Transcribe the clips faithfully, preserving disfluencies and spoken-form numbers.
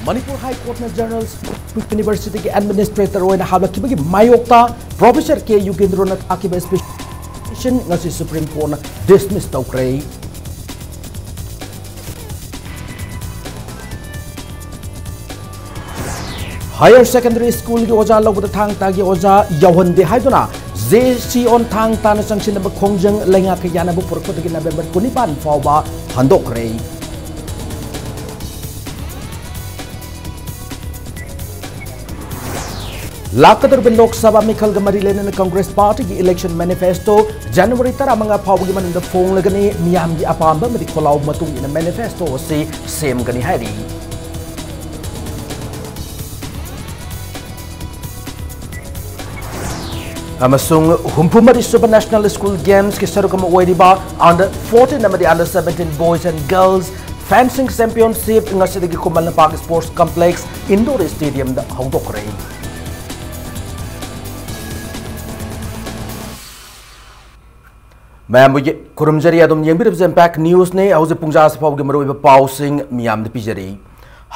ꯃꯅꯤꯄꯨꯔ ꯍꯥꯏ ꯀꯣꯔꯠꯅ journal ꯁꯤꯡꯕꯨ ꯌꯨꯅꯤꯚꯔꯁꯤꯇꯤꯒꯤ administrator ꯑꯣꯏꯅ ꯍꯥꯞꯂꯛꯈꯤꯕꯒꯤ ꯃꯥꯌꯣꯛꯇ ꯄ꯭ꯔꯣꯐꯦꯁꯔ ꯀꯦ ꯌꯨꯒꯦꯟꯗ꯭ꯔꯣꯅ ꯊꯥꯈꯤꯕ ꯁ꯭ꯄꯦꯁꯤꯌꯦꯜ ꯄꯤꯇꯤꯁꯟ ꯉꯁꯤ ꯁꯨꯄ꯭ꯔꯤꯝ ꯀꯣꯔꯠꯅ ꯗꯤꯁꯃꯤꯁ ꯇꯧꯈ꯭ꯔꯦ꯫ ꯍꯥꯌꯔ ꯁꯦꯀꯦꯟꯗꯔꯤ ꯁ꯭ꯀꯨꯜꯒꯤ ꯑꯣꯖꯥ ꯂꯧꯕꯗ ꯊꯥꯡ ꯇꯥꯒꯤ ꯑꯣꯖꯥ ꯌꯥꯎꯍꯟꯗꯦ ꯍꯥꯏꯗꯨꯅ ꯖꯦ ꯁꯤ ꯑꯣꯟ ꯊꯥꯡ ꯇꯥꯅ ꯆꯪꯁꯤꯟꯅꯕ ꯈꯣꯡꯖꯪ ꯂꯩꯉꯥꯛꯀ ꯌꯥꯅꯕ ꯄꯨꯔꯛꯄꯗꯒꯤ ꯅꯕꯦꯝꯕꯔ ꯀꯨꯟꯅꯤꯄꯥꯟ ꯐꯥꯎꯕ ꯍꯟꯗꯣꯛꯈ꯭ꯔꯦ꯫ ꯂꯥꯛꯀꯗꯧꯔꯤꯕ ꯂꯣꯛ ꯁꯚꯥ ꯃꯤꯈꯜꯒ ꯃꯔꯤ ꯂꯩꯅꯅ ꯀꯪꯒ꯭ꯔꯦꯁ ꯄꯥꯔꯇꯤꯒꯤ ꯏꯂꯦꯛꯁꯟ ꯃꯦꯅꯤꯐꯦꯁꯇꯣ ꯖꯅꯋꯥꯔꯤ ꯇꯔꯥꯃꯉꯥ ꯐꯥꯎꯕꯒꯤ ꯃꯅꯨꯡꯗ ꯐꯣꯡꯂꯒꯅꯤ꯫ ꯃꯤꯌꯥꯝꯒꯤ ꯑꯄꯥꯝꯕ ꯑꯃꯗꯤ ꯈꯣꯜꯂꯥꯎ ꯃꯇꯨꯡ ꯏꯟꯅ ꯃꯦꯅꯤꯐꯦꯁꯇꯣ ꯑꯁꯤ ꯁꯦꯝꯒꯅꯤ ꯍꯥꯏꯔꯤ꯫ ꯑꯃꯁꯨꯡ ꯍꯨꯝꯐꯨ ꯃꯔꯤ ꯁꯨꯕ ꯅꯦꯁꯅꯦꯜ ꯁ꯭ꯀꯨꯜ ꯒꯦꯝꯁꯀꯤ ꯁꯔꯨꯛ ꯑꯃ ꯑꯣꯏꯔꯤꯕ ꯑꯟꯗꯔ ꯐꯣꯔꯇꯤꯟ ꯑꯃꯗꯤ under seventeen boys and girls fencing championship ꯉꯁꯤꯗꯒꯤ Khuman Lampak sports complex indoor ꯁ꯭ꯇꯦꯗꯤꯌꯝꯗ ꯍꯧꯗꯣꯛꯈ꯭ꯔꯦ꯫ ꯃꯌꯥꯝꯕꯨ ꯌꯦ-, ꯈꯨꯔꯨꯝꯖꯔꯤ꯫ ꯑꯗꯨꯝ ꯌꯦꯡꯕꯤꯔꯤꯕꯁꯦ ꯏꯝꯄꯦꯛ ꯅ꯭ꯌꯨꯁꯅꯤ꯫ ꯍꯧꯖꯤꯛ ꯄꯨꯡꯖꯥꯁꯤ ꯐꯥꯎꯒꯤ ꯃꯔꯨꯑꯣꯏꯕ ꯄꯥꯎꯁꯤꯡ ꯃꯤꯌꯥꯝꯗ ꯄꯤꯖꯔꯤ꯫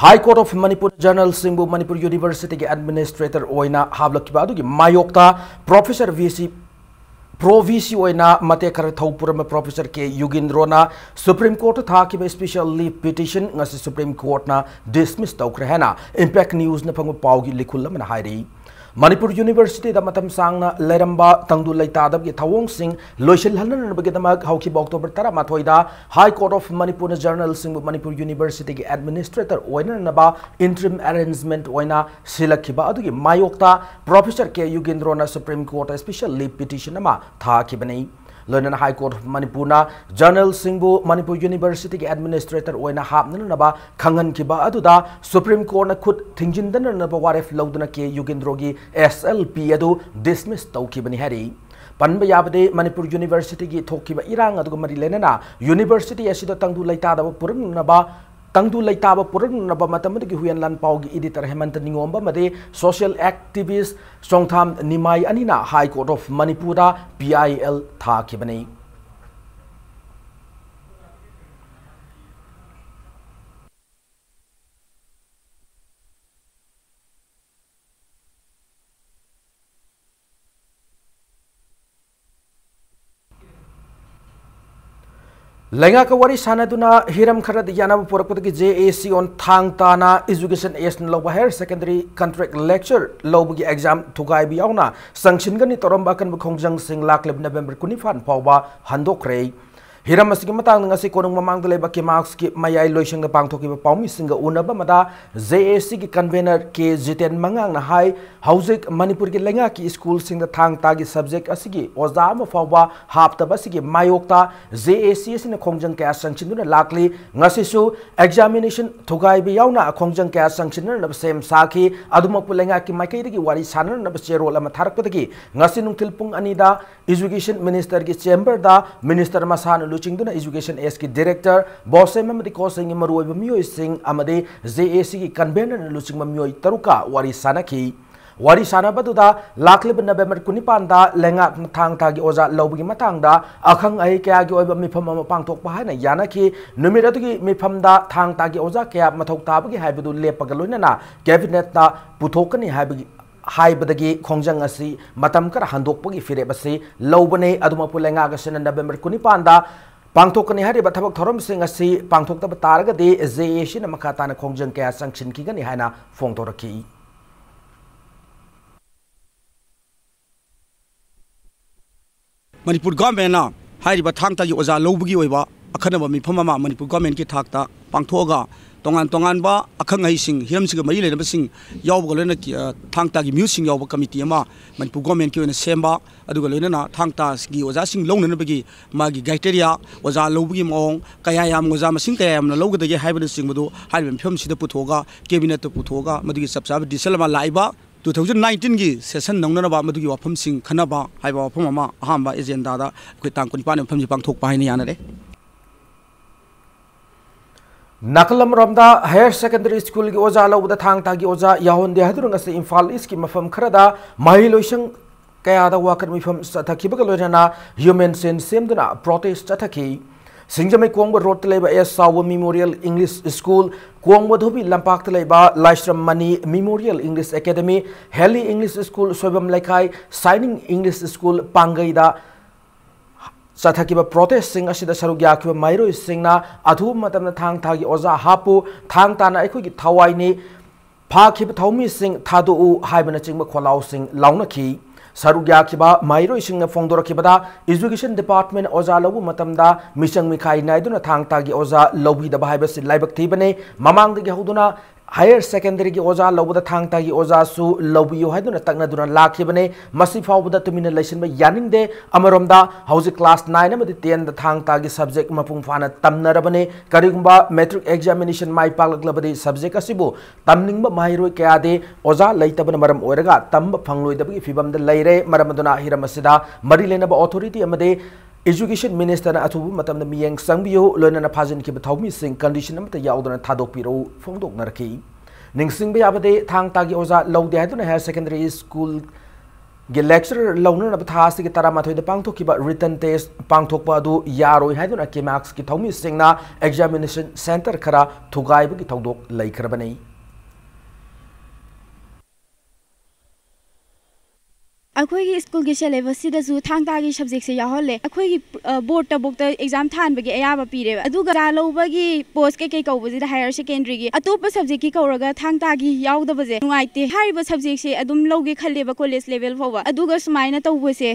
High court of Manipur journal ꯁꯤꯡꯕꯨ ꯃꯅꯤꯄꯨꯔ ꯌꯨꯅꯤꯚꯔꯁꯤꯇꯤꯒꯤ ꯑꯦꯗꯃꯤꯅꯤꯁꯇ꯭ꯔꯦꯇꯔ ꯑꯣꯏꯅ ꯍꯥꯞꯂꯛꯈꯤꯕ ꯑꯗꯨꯒꯤ ꯃꯥꯌꯣꯛꯇ professor V C, pro V C ꯑꯣꯏꯅ ꯃꯇꯦꯛ ꯈꯔ ꯊꯧ ꯄꯨꯔꯝꯕ ꯄ꯭ꯔꯣꯐꯦꯁꯔ ꯀꯦ ꯌꯨꯒꯦꯟꯗ꯭ꯔꯣꯅ ꯁꯨꯄ꯭ꯔꯤꯝ ꯀꯣꯔꯠꯇ ꯊꯥꯈꯤꯕ ꯁ꯭ꯄꯦꯁꯤꯌꯦꯜ ꯂꯤꯚ ꯄꯤꯇꯤꯁꯟ ꯉꯁꯤ ꯁꯨꯄ꯭ꯔꯤꯝ ꯀꯣꯔꯠꯅ ꯗꯤꯁꯃꯤꯁ ꯇꯧꯈ꯭ꯔꯦ ꯍꯥꯏꯅ ꯏꯝꯄꯦꯛ ꯅ꯭ꯌꯨꯁꯅ ꯐꯪꯕ ꯄꯥꯎꯒꯤ ꯂꯤꯈꯨꯜ ꯑꯃꯅ ꯍꯥꯏꯔꯤ꯫ ꯃꯅꯤꯄꯨꯔ ꯌꯨꯅꯤꯚꯔꯁꯤꯇꯤꯗ ꯃꯇꯝ ꯁꯥꯡꯅ ꯂꯩꯔꯝꯕ ꯇꯪꯗꯨ ꯂꯩꯇꯥꯗꯕꯒꯤ ꯊꯧꯑꯣꯡꯁꯤꯡ ꯂꯣꯏꯁꯤꯜꯍꯟꯅꯅꯕꯒꯤꯗꯃꯛ ꯍꯧꯈꯤꯕ ꯑꯣꯛꯇꯣꯕꯔ ꯇꯔꯥꯃꯥꯊꯣꯏꯗ ꯍꯥꯏ ꯀꯣꯔꯠ ꯑꯣꯐ ꯃꯅꯤꯄꯨꯔꯅ ꯖꯔꯅꯦꯜ ꯁꯤꯡꯕꯨ ꯃꯅꯤꯄꯨꯔ ꯌꯨꯅꯤꯚꯔꯁꯤꯇꯤꯒꯤ ꯑꯦꯗꯃꯤꯅꯤꯁꯇ꯭ꯔꯦꯇꯔ ꯑꯣꯏꯅꯅꯕ ꯏꯟꯇꯔꯤꯝ ꯑꯦꯔꯦꯟꯖꯃꯦꯟꯠ ꯑꯣꯏꯅ ꯁꯤꯜꯂꯛꯈꯤꯕ ꯑꯗꯨꯒꯤ ꯃꯥꯌꯣꯛꯇ ꯄ꯭ꯔꯣꯐꯦꯁꯔ ꯀꯦ ꯌꯨꯒꯦꯟꯗ꯭ꯔꯣꯅ ꯁꯨꯄ꯭ꯔꯤꯝ ꯀꯣꯔꯠꯇ ꯁ꯭ꯄꯦꯁꯤꯌꯦꯜ ꯂꯤꯚ ꯄꯤꯇꯤꯁꯟ ꯑꯃ ꯊꯥꯈꯤꯕꯅꯤ꯫ ꯂꯣꯏꯅꯅ ꯍꯥꯏ ꯀꯣꯔꯠ ꯑꯣꯐ ꯃꯅꯤꯄꯨꯔꯅ ꯖꯔꯅꯦꯜ ꯁꯤꯡꯕꯨ ꯃꯅꯤꯄꯨꯔ ꯌꯨꯅꯤꯚꯔꯁꯤꯇꯤꯒꯤ ꯑꯦꯗꯃꯤꯅꯤꯁꯇ꯭ꯔꯦꯇꯔ ꯑꯣꯏꯅ ꯍꯥꯞꯅꯅꯕ ꯈꯪꯍꯟꯈꯤꯕ ꯑꯗꯨꯗ ꯁꯨꯄ꯭ꯔꯤꯝ ꯀꯣꯔꯠꯅ ꯈꯨꯠ ꯊꯤꯡꯖꯤꯟꯗꯅꯅꯕ ꯋꯥꯔꯦꯞ ꯂꯧꯗꯨꯅ ꯀꯦ ꯌꯨꯒꯦꯟꯗ꯭ꯔꯣꯒꯤ ꯑꯦꯁ ꯑꯦꯜ ꯄꯤ ꯑꯗꯨ ꯗꯤꯁꯃꯤꯁ ꯇꯧꯈꯤꯕꯅꯤ ꯍꯥꯏꯔꯤ꯫ ꯄꯟꯕ ꯌꯥꯕꯗꯤ, ꯃꯅꯤꯄꯨꯔ ꯌꯨꯅꯤꯚꯔꯁꯤꯇꯤꯒꯤ ꯊꯣꯛꯈꯤꯕ ꯏꯔꯥꯡ ꯑꯗꯨꯒ ꯃꯔꯤ ꯂꯩꯅꯅ ꯌꯨꯅꯤꯚꯔꯁꯤꯇꯤ ꯑꯁꯤꯗ ꯇꯪꯗꯨ ꯂꯩꯇꯥꯗꯕ ꯄꯨꯔꯛꯅꯅꯕ, ꯇꯪꯗꯨ ꯂꯩꯇꯥꯕ ꯄꯨꯔꯛꯅꯅꯕ ꯃꯇꯝ ꯑꯗꯨꯒꯤ ꯍꯨꯏꯌꯦꯟ ꯂꯥꯟꯄꯥꯎꯒꯤ ꯏꯗꯤꯇꯔ ꯍꯦꯃꯟꯇ ꯅꯤꯉꯣꯝꯕ ꯑꯃꯗꯤ ꯁꯣꯁꯤꯌꯦꯜ ꯑꯦꯛꯇꯤꯚꯤꯁ ꯆꯣꯡꯊꯥꯝ ꯅꯤꯃꯥꯏ ꯑꯅꯤꯅ ꯍꯥꯏ ꯀꯣꯔꯠ ꯑꯣꯐ ꯃꯅꯤꯄꯨꯔꯗ ꯄꯤ ꯑꯥꯏ ꯑꯦꯜ ꯊꯥꯈꯤꯕꯅꯤ꯫ ꯂꯩꯉꯥꯛꯀ ꯋꯥꯔꯤ ꯁꯥꯟꯅꯗꯨꯅ ꯍꯤꯔꯝ ꯈꯔꯗ ꯌꯥꯅꯕ ꯄꯨꯔꯛꯄꯗꯒꯤ J A C on ꯊꯥꯡ ꯇꯥꯅ Education Act ꯂꯧꯕ Higher Secondary Contract Lecture ꯂꯧꯕꯒꯤ exam ꯊꯨꯒꯥꯏꯕ ꯌꯥꯎꯅ ꯁꯪꯁꯤꯟꯒꯅꯤ ꯇꯧꯔꯝꯕ ꯑꯀꯟꯕ ꯈꯣꯡꯖꯪꯁꯤꯡ ꯂꯥꯛꯂꯤꯕ November ꯀꯨꯟꯅꯤꯄꯥꯟ ꯐꯥꯎꯕ ꯍꯟꯗꯣꯛꯈ꯭ꯔꯦ꯫ ꯍꯤꯔꯝ ꯑꯁꯤꯒꯤ ꯃꯇꯥꯡꯗ ꯉꯁꯤ ꯀꯣꯅꯨꯡ ꯃꯃꯥꯡꯗ ꯂꯩꯕ ꯀꯤꯃꯥꯛꯁꯀꯤ ꯃꯌꯥꯏ ꯂꯣꯏꯁꯪꯗ ꯄꯥꯡꯊꯣꯛꯈꯤꯕ ꯄꯥꯎꯃꯤꯁꯤꯡꯒ ꯎꯅꯕ ꯑꯃꯗ J A C ꯒꯤ convener K ꯖꯤꯇꯦꯟ ꯃꯉꯥꯡꯅ ꯍꯥꯏ, ꯍꯧꯖꯤꯛ ꯃꯅꯤꯄꯨꯔꯒꯤ ꯂꯩꯉꯥꯛꯀꯤ ꯁ꯭ꯀꯨꯜꯁꯤꯡꯗ ꯊꯥꯡ ꯇꯥꯒꯤ subject ꯑꯁꯤꯒꯤ ꯑꯣꯖꯥ ꯑꯃ ꯐꯥꯎꯕ ꯍꯥꯞꯇꯕ ꯑꯁꯤꯒꯤ ꯃꯥꯌꯣꯛꯇ J A C ꯑꯁꯤꯅ ꯈꯣꯡꯖꯪ ꯀꯌꯥ ꯆꯪꯁꯤꯟꯗꯨꯅ ꯂꯥꯛꯂꯤ꯫ ꯉꯁꯤꯁꯨ examination ꯊꯨꯒꯥꯏꯕ ꯌꯥꯎꯅ ꯈꯣꯡꯖꯪ ꯀꯌꯥ ꯆꯪꯁꯤꯟꯅꯅꯕ ꯁꯦꯝ ꯁꯥꯈꯤ꯫ ꯑꯗꯨꯃꯛꯄꯨ ꯂꯩꯉꯥꯛꯀꯤ ꯃꯥꯏꯀꯩꯗꯒꯤ ꯋꯥꯔꯤ ꯁꯥꯟꯅꯅꯕ ꯆꯦꯔꯣꯜ ꯑꯃ ꯊꯥꯔꯛꯄꯗꯒꯤ ꯉꯁꯤ ꯅꯨꯡꯊꯤꯜ ꯄꯨꯡ ꯑꯅꯤꯗ Education Minister ꯒꯤ chamber ꯗ Minister ꯃꯁꯥꯅ ꯂꯨꯆꯤꯡꯗꯨꯅ Education Act ꯀꯤ Director, ꯕꯣꯁꯦꯝ ꯑꯃꯗꯤ ꯀꯣꯁꯦꯡꯒꯤ ꯃꯔꯨꯑꯣꯏꯕ ꯃꯤꯑꯣꯏꯁꯤꯡ ꯑꯃꯗꯤ J A C ꯒꯤ convener ꯅ ꯂꯨꯆꯤꯡꯕ ꯃꯤꯑꯣꯏ ꯇꯔꯨꯛꯀ ꯋꯥꯔꯤ ꯁꯥꯟꯅꯈꯤ꯫ ꯋꯥꯔꯤ ꯁꯥꯟꯅꯕꯗꯨꯗ ꯂꯥꯛꯂꯤꯕ November ꯀꯨꯟꯅꯤꯄꯥꯟꯗ ꯂꯩꯉꯥꯛꯅ ꯊꯥꯡ ꯇꯥꯒꯤ ꯑꯣꯖꯥ ꯂꯧꯕꯒꯤ ꯃꯇꯥꯡꯗ ꯑꯈꯪ ꯑꯍꯩ ꯀꯌꯥꯒꯤ ꯑꯣꯏꯕ ꯃꯤꯐꯝ ꯑꯃ ꯄꯥꯡꯊꯣꯛꯄ ꯍꯥꯏꯅ ꯌꯥꯅꯈꯤ꯫ ꯅꯨꯃꯤꯠ ꯑꯗꯨꯒꯤ ꯃꯤꯐꯝꯗ ꯊꯥꯡ ꯇꯥꯒꯤ ꯑꯣꯖꯥ ꯀꯌꯥ ꯃꯊꯧ ꯇꯥꯕꯒꯦ ꯍꯥꯏꯕꯗꯨ ꯂꯦꯞꯄꯒ ꯂꯣꯏꯅꯅ cabinet ꯇ ꯄꯨꯊꯣꯛꯀꯅꯤ ꯍꯥꯏꯕꯒꯤ ꯍꯥꯏꯕꯗꯒꯤ ꯈꯣꯡꯖꯪ ꯑꯁꯤ ꯃꯇꯝ ꯈꯔ ꯍꯟꯗꯣꯛꯄꯒꯤ ꯐꯤꯔꯦꯞ ꯑꯁꯤ ꯂꯧꯕꯅꯤ꯫ ꯑꯗꯨꯃꯛꯄꯨ ꯂꯩꯉꯥꯛ ꯑꯁꯤꯅ November ꯀꯨꯟꯅꯤꯄꯥꯟꯗ ꯄꯥꯡꯊꯣꯛꯀꯅꯤ ꯍꯥꯏꯔꯤꯕ ꯊꯕꯛ ꯊꯧꯔꯝꯁꯤꯡ ꯑꯁꯤ ꯄꯥꯡꯊꯣꯛꯇꯕ ꯇꯥꯔꯒꯗꯤ J A C ꯅ ꯃꯈꯥ ꯇꯥꯅ ꯈꯣꯡꯖꯪ ꯀꯌꯥ ꯆꯪꯁꯤꯟꯈꯤꯒꯅꯤ ꯍꯥꯏꯅ ꯐꯣꯡꯗꯣꯔꯛꯈꯤ꯫ ꯃꯅꯤꯄꯨꯔ ꯒꯣꯔꯃꯦꯟꯅ ꯍꯥꯏꯔꯤꯕ ꯊꯥꯡ ꯇꯥꯒꯤ ꯑꯣꯖꯥ ꯂꯧꯕꯒꯤ ꯑꯣꯏꯕ ꯑꯈꯟꯅꯕ ꯃꯤꯐꯝ ꯑꯃ ꯃꯅꯤꯄꯨꯔ ꯒꯣꯔꯃꯦꯟꯒꯤ ꯊꯥꯛꯇ ꯄꯥꯡꯊꯣꯛꯑꯒ ꯇꯣꯉꯥꯟ ꯇꯣꯉꯥꯟꯕ ꯑꯈꯪ ꯑꯍꯩꯁꯤꯡ, ꯍꯤꯔꯝꯁꯤꯒ ꯃꯔꯤ ꯂꯩꯅꯕꯁꯤꯡ ꯌꯥꯎꯕꯒ ꯂꯣꯏꯅꯅ ꯀꯤ-, ꯑ, ꯊꯥꯡ ꯇꯥꯒꯤ ꯃꯤꯍꯨꯠꯁꯤꯡ ꯌꯥꯎꯕ ꯀꯃꯤꯇꯤ ꯑꯃ ꯃꯅꯤꯄꯨꯔ ꯒꯣꯔꯃꯦꯟꯒꯤ ꯑꯣꯏꯅ ꯁꯦꯝꯕ, ꯑꯗꯨꯒ ꯂꯣꯏꯅꯅ ꯊꯥꯡ ꯇꯥꯒꯤ ꯑꯣꯖꯥꯁꯤꯡ ꯂꯧꯅꯅꯕꯒꯤ ꯃꯥꯒꯤ criteria, ꯑꯣꯖꯥ ꯂꯧꯕꯒꯤ ꯃꯑꯣꯡ, ꯀꯌꯥ ꯌꯥꯝ, ꯑꯣꯖꯥ ꯃꯁꯤꯡ ꯀꯌꯥ ꯌꯥꯝꯅ ꯂꯧꯒꯗꯒꯦ ꯍꯥꯏꯕꯅꯆꯤꯡꯕꯗꯨ ꯍꯥꯏꯔꯤꯕ ꯃꯤꯐꯝꯁꯤꯗ ꯄꯨꯊꯣꯛꯑꯒ cabinet ꯇ ꯄꯨꯊꯣꯛꯑꯒ ꯃꯗꯨꯒꯤ ꯆꯞ ꯆꯥꯕ decision ꯑꯃ ꯂꯥꯛꯏꯕ two thousand nineteen ꯒꯤ session ꯅꯪꯅꯅꯕ ꯃꯗꯨꯒꯤ ꯋꯥꯐꯝꯁꯤꯡ ꯈꯟꯅꯕ ꯍꯥꯏꯕ ꯋꯥꯐꯝ ꯑꯃ ꯑꯍꯥꯟꯕ agenda ꯗ ꯑꯩꯈꯣꯏ ꯇꯥꯡ ꯀꯨꯟꯅꯤꯄꯥꯟ ꯃꯐꯝꯁꯤ ꯄꯥꯡꯊꯣꯛꯄ ꯍꯥꯏꯅ ꯌꯥꯅꯔꯦ꯫ ꯅꯥꯀꯜ ꯑꯃꯔꯣꯝꯗ Higher Secondary School ꯒꯤ ꯑꯣꯖꯥ ꯂꯧꯕꯗ ꯊꯥꯡ ꯇꯥꯒꯤ ꯑꯣꯖꯥ ꯌꯥꯎꯍꯟꯗꯦ ꯍꯥꯏꯗꯨꯅ ꯉꯁꯤ ꯏꯝꯐꯥꯜ East ꯀꯤ ꯃꯐꯝ ꯈꯔꯗ ꯃꯍꯩ ꯂꯣꯏꯁꯪ ꯀꯌꯥꯗ ꯋꯥꯀꯠ ꯃꯤꯐꯝ ꯆꯠꯊꯈꯤꯕꯒ ꯂꯣꯏꯅꯅ human chain ꯁꯦꯝꯗꯨꯅ protest ꯆꯠꯊꯈꯤ꯫ ꯁꯤꯡꯖꯃꯩ ꯀꯣꯡꯕ ꯔꯣꯗꯇ ꯂꯩꯕ ꯑꯦꯁ ꯆꯥꯎꯕ Memorial English School, ꯀꯣꯡꯕ ꯙꯣꯕꯤ ꯂꯝꯄꯥꯛꯇ ꯂꯩꯕ Laishram Mani Memorial English Academy, Helly English School, Soibam Leikai, Shining English School, ꯄꯥꯡꯒꯩꯗ ꯆꯠꯊꯈꯤꯕ ꯄ꯭ꯔꯣꯇꯦꯁꯁꯤꯡ ꯑꯁꯤꯗ ꯁꯔꯨꯛ ꯌꯥꯈꯤꯕ ꯃꯍꯩꯔꯣꯏꯁꯤꯡꯅ ꯑꯊꯨꯕ ꯃꯇꯝꯗ ꯊꯥꯡ ꯊꯥꯒꯤ ꯑꯣꯖꯥ ꯍꯥꯞꯄꯨ, ꯊꯥꯡ ꯇꯥꯅ ꯑꯩꯈꯣꯏꯒꯤ ꯊꯋꯥꯏꯅꯤ, ꯐꯥꯈꯤꯕ ꯊꯧꯃꯤꯁꯤꯡ ꯊꯥꯗꯣꯛꯎ ꯍꯥꯏꯕꯅꯆꯤꯡꯕ ꯈꯣꯜꯂꯥꯎꯁꯤꯡ ꯂꯥꯎꯅꯈꯤ꯫ ꯁꯔꯨꯛ ꯌꯥꯈꯤꯕ ꯃꯍꯩꯔꯣꯏꯁꯤꯡꯅ ꯐꯣꯡꯗꯣꯔꯛꯈꯤꯕꯗ, Education Department ꯑꯣꯖꯥ ꯂꯧꯕ ꯃꯇꯝꯗ ꯃꯤꯆꯪ ꯃꯤꯈꯥꯏ ꯅꯥꯏꯗꯨꯅ ꯊꯥꯡ ꯇꯥꯒꯤ ꯑꯣꯖꯥ ꯂꯧꯕꯤꯗꯕ ꯍꯥꯏꯕꯁꯤ ꯂꯥꯏꯕꯛ ꯊꯤꯕꯅꯤ꯫ ꯃꯃꯥꯡꯗꯒꯤ ꯍꯧꯗꯨꯅ higher secondary ꯒꯤ ꯑꯣꯖꯥ ꯂꯧꯕꯗ ꯊꯥꯡ ꯇꯥꯒꯤ ꯑꯣꯖꯥꯁꯨ ꯂꯧꯕꯤꯌꯨ ꯍꯥꯏꯗꯨꯅ ꯇꯛꯅꯗꯨꯅ ꯂꯥꯛꯈꯤꯕꯅꯤ꯫ ꯃꯁꯤ ꯐꯥꯎꯕꯗ ꯇꯨꯃꯤꯟꯅ ꯂꯩꯁꯤꯟꯕ ꯌꯥꯅꯤꯡꯗꯦ꯫ ꯑꯃꯔꯣꯝꯗ, ꯍꯧꯖꯤꯛ class nine ꯑꯃꯗꯤ ten ꯗ ꯊꯥꯡ ꯇꯥꯒꯤ subject ꯃꯄꯨꯡ ꯐꯥꯅ ꯇꯝꯅꯔꯕꯅꯤ꯫ ꯀꯔꯤꯒꯨꯝꯕ matric examination ꯃꯥꯏ ꯄꯥꯛꯂꯛꯂꯕꯗꯤ, subject ꯑꯁꯤꯕꯨ ꯇꯝꯅꯤꯡꯕ ꯃꯍꯩꯔꯣꯏ ꯀꯌꯥꯗꯤ ꯑꯣꯖꯥ ꯂꯩꯇꯕꯅ ꯃꯔꯝ ꯑꯣꯏꯔꯒ ꯇꯝꯕ ꯐꯪꯂꯣꯏꯗꯕꯒꯤ ꯐꯤꯕꯝꯗ ꯂꯩꯔꯦ꯫ ꯃꯔꯝ ꯑꯗꯨꯅ ꯍꯤꯔꯝ ꯑꯁꯤꯗ ꯃꯔꯤ ꯂꯩꯅꯕ authority ꯑꯃꯗꯤ Education Minister ꯅ ꯑꯊꯨꯕ ꯃꯇꯝꯗ ꯃꯤꯠꯌꯦꯡ ꯆꯪꯕꯤꯌꯨ, ꯂꯣꯏꯅꯅ ꯐꯥꯖꯤꯟꯈꯤꯕ ꯊꯧꯃꯤꯁꯤꯡ condition ꯑꯃꯠꯇ ꯌꯥꯎꯗꯅ ꯊꯥꯗꯣꯛꯄꯤꯔꯛꯎ ꯐꯣꯡꯗꯣꯛꯅꯔꯛꯈꯤ꯫ ꯅꯤꯡꯁꯤꯡꯕ ꯌꯥꯕꯗꯤ, ꯊꯥꯡ ꯇꯥꯒꯤ ꯑꯣꯖꯥ ꯂꯧꯗꯦ ꯍꯥꯏꯗꯨꯅ higher secondary school ꯒꯤ lecturer ꯂꯧꯅꯅꯕ ꯊꯥ ꯑꯁꯤꯒꯤ ꯇꯔꯥꯃꯥꯊꯣꯏꯗ ꯄꯥꯡꯊꯣꯛꯈꯤꯕ written test ꯄꯥꯡꯊꯣꯛꯄ ꯑꯗꯨ ꯌꯥꯔꯣꯏ ꯍꯥꯏꯗꯨꯅ KMAX ꯀꯤ ꯊꯧꯃꯤꯁꯤꯡꯅ examination centre ꯈꯔ ꯊꯨꯒꯥꯏꯕꯒꯤ ꯊꯧꯗꯣꯛ ꯂꯩꯈ꯭ꯔꯕꯅꯤ꯫ ꯑꯩꯈꯣꯏꯒꯤ ꯁ꯭ꯀꯨꯜꯒꯤ syllabus ꯁꯤꯗꯁꯨ ꯊꯥꯡ ꯇꯥꯒꯤ subject ꯁꯦ ꯌꯥꯎꯍꯜꯂꯦ꯫ ꯑꯩꯈꯣꯏꯒꯤ, ꯑ, board ꯇꯕꯨꯛꯇ exam ꯊꯥꯍꯟꯕꯒꯤ ꯑꯌꯥꯕ ꯄꯤꯔꯦꯕ꯫ ꯑꯗꯨꯒ ꯑꯣꯖꯥ ꯂꯧꯕꯒꯤ post ꯀꯩꯀꯩ ꯀꯧꯕꯁꯤꯗ higher secondary ꯒꯤ ꯑꯇꯣꯞꯄ subject ꯀꯤ ꯀꯧꯔꯒ ꯊꯥꯡ ꯇꯥꯒꯤ ꯌꯥꯎꯗꯕꯁꯦ ꯅꯨꯡꯉꯥꯏꯇꯦ꯫ ꯍꯥꯏꯔꯤꯕ subject ꯁꯦ ꯑꯗꯨꯝ ꯂꯧꯒꯦ ꯈꯜꯂꯦꯕ college level ꯐꯥꯎꯕ꯫ ꯑꯗꯨꯒ ꯁꯨꯃꯥꯏꯅ ꯇꯧꯕꯁꯦ,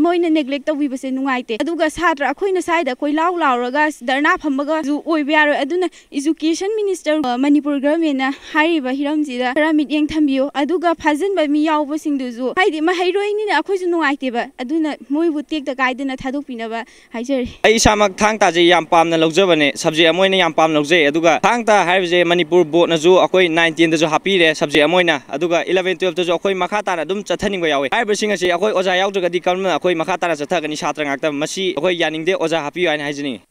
ꯃꯣꯏꯅ neglect ꯇꯧꯕꯤꯕꯁꯦ ꯅꯨꯡꯉꯥꯏꯇꯦ꯫ ꯑꯗꯨꯒ ꯁꯥꯇ꯭ꯔ ꯑꯩꯈꯣꯏꯅ ꯁ꯭ꯋꯥꯏꯗ ꯀꯣꯏꯂꯥꯎ ꯂꯥꯎꯔꯒ ꯙꯔꯅꯥ ꯐꯝꯕꯒꯁꯨ ꯑꯣꯏꯕ ꯌꯥꯔꯣꯏ꯫ ꯑꯗꯨꯅ Education Minister, ꯑ, ꯃꯅꯤꯄꯨꯔ government ꯅ ꯍꯥꯏꯔꯤꯕ ꯍꯤꯔꯝꯁꯤꯗ ꯈꯔ ꯃꯤꯠꯌꯦꯡ ꯊꯝꯕꯤꯌꯨ꯫ ꯑꯗꯨꯒ ꯐꯥꯖꯤꯟꯕ ꯃꯤ ꯌꯥꯎꯕꯁꯤꯡꯗꯨꯁꯨ, ꯍꯥꯏꯗꯤ ꯃꯍꯩꯔꯣꯏꯅꯤꯅ ꯑꯩꯈꯣꯏꯁꯨ ꯅꯨꯡꯉꯥꯏꯇꯦꯕ, ꯑꯗꯨꯅ ꯃꯣꯏꯕꯨ ꯇꯦꯛꯇ ꯀꯥꯏꯗꯅ ꯊꯥꯗꯣꯛꯄꯤꯅꯕ ꯍꯥꯏꯖꯔꯤ꯫ ꯑꯩ ꯏꯁꯥꯃꯛ ꯊꯥꯡ ꯇꯥꯁꯦ ꯌꯥꯝ ꯄꯥꯝꯅ ꯂꯧꯖꯕꯅꯦ, subject ꯑꯃ ꯑꯣꯏꯅ ꯌꯥꯝ ꯄꯥꯝꯅ ꯂꯧꯖꯩ꯫ ꯑꯗꯨꯒ ꯊꯥꯡ ꯇꯥ ꯍꯥꯏꯕꯁꯦ ꯃꯅꯤꯄꯨꯔ board ꯅꯁꯨ ꯑꯩꯈꯣꯏ nine ten ꯗꯁꯨ ꯍꯥꯞꯄꯤꯔꯦ subject ꯑꯃ ꯑꯣꯏꯅ, ꯑꯗꯨꯒ eleven twelve ꯇꯁꯨ ꯑꯩꯈꯣꯏ ꯃꯈꯥ ꯇꯥꯅ ꯑꯗꯨꯝ ꯆꯠꯊꯅꯤꯡꯕ ꯌꯥꯎꯋꯤ꯫ ꯍꯥꯏꯔꯤꯕꯁꯤꯡ ꯑꯁꯤ ꯑꯩꯈꯣꯏ ꯑꯣꯖꯥ ꯌꯥꯎꯗ꯭ꯔꯒꯗꯤ ꯀꯔꯝꯅ ꯑꯩꯈꯣꯏ ꯃꯈꯥ ꯇꯥꯅ ꯆꯠꯊꯒꯅꯤ? ꯁꯥꯇ꯭ꯔ ꯉꯥꯛꯇ ꯃꯁꯤ ꯑꯩꯈꯣꯏ ꯌꯥꯅꯤꯡꯗꯦ, ꯑꯣꯖꯥ ꯍꯥꯞꯄꯤꯌꯨ ꯍꯥꯏꯅ ꯍꯥꯏꯖꯅꯤꯡꯉꯤ꯫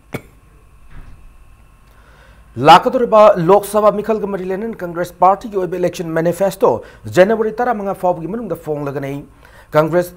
ꯂꯥꯛꯀꯗꯧꯔꯤꯕ ꯂꯣꯛ ꯁꯚꯥ ꯃꯤꯈꯜꯒ ꯃꯔꯤ ꯂꯩꯅꯅ Congress party ꯒꯤ ꯑꯣꯏꯕ election manifesto January ꯇꯔꯥꯃꯉꯥ ꯐꯥꯎꯕꯒꯤ ꯃꯅꯨꯡꯗ ꯐꯣꯡꯂꯒꯅꯤ꯫ Congress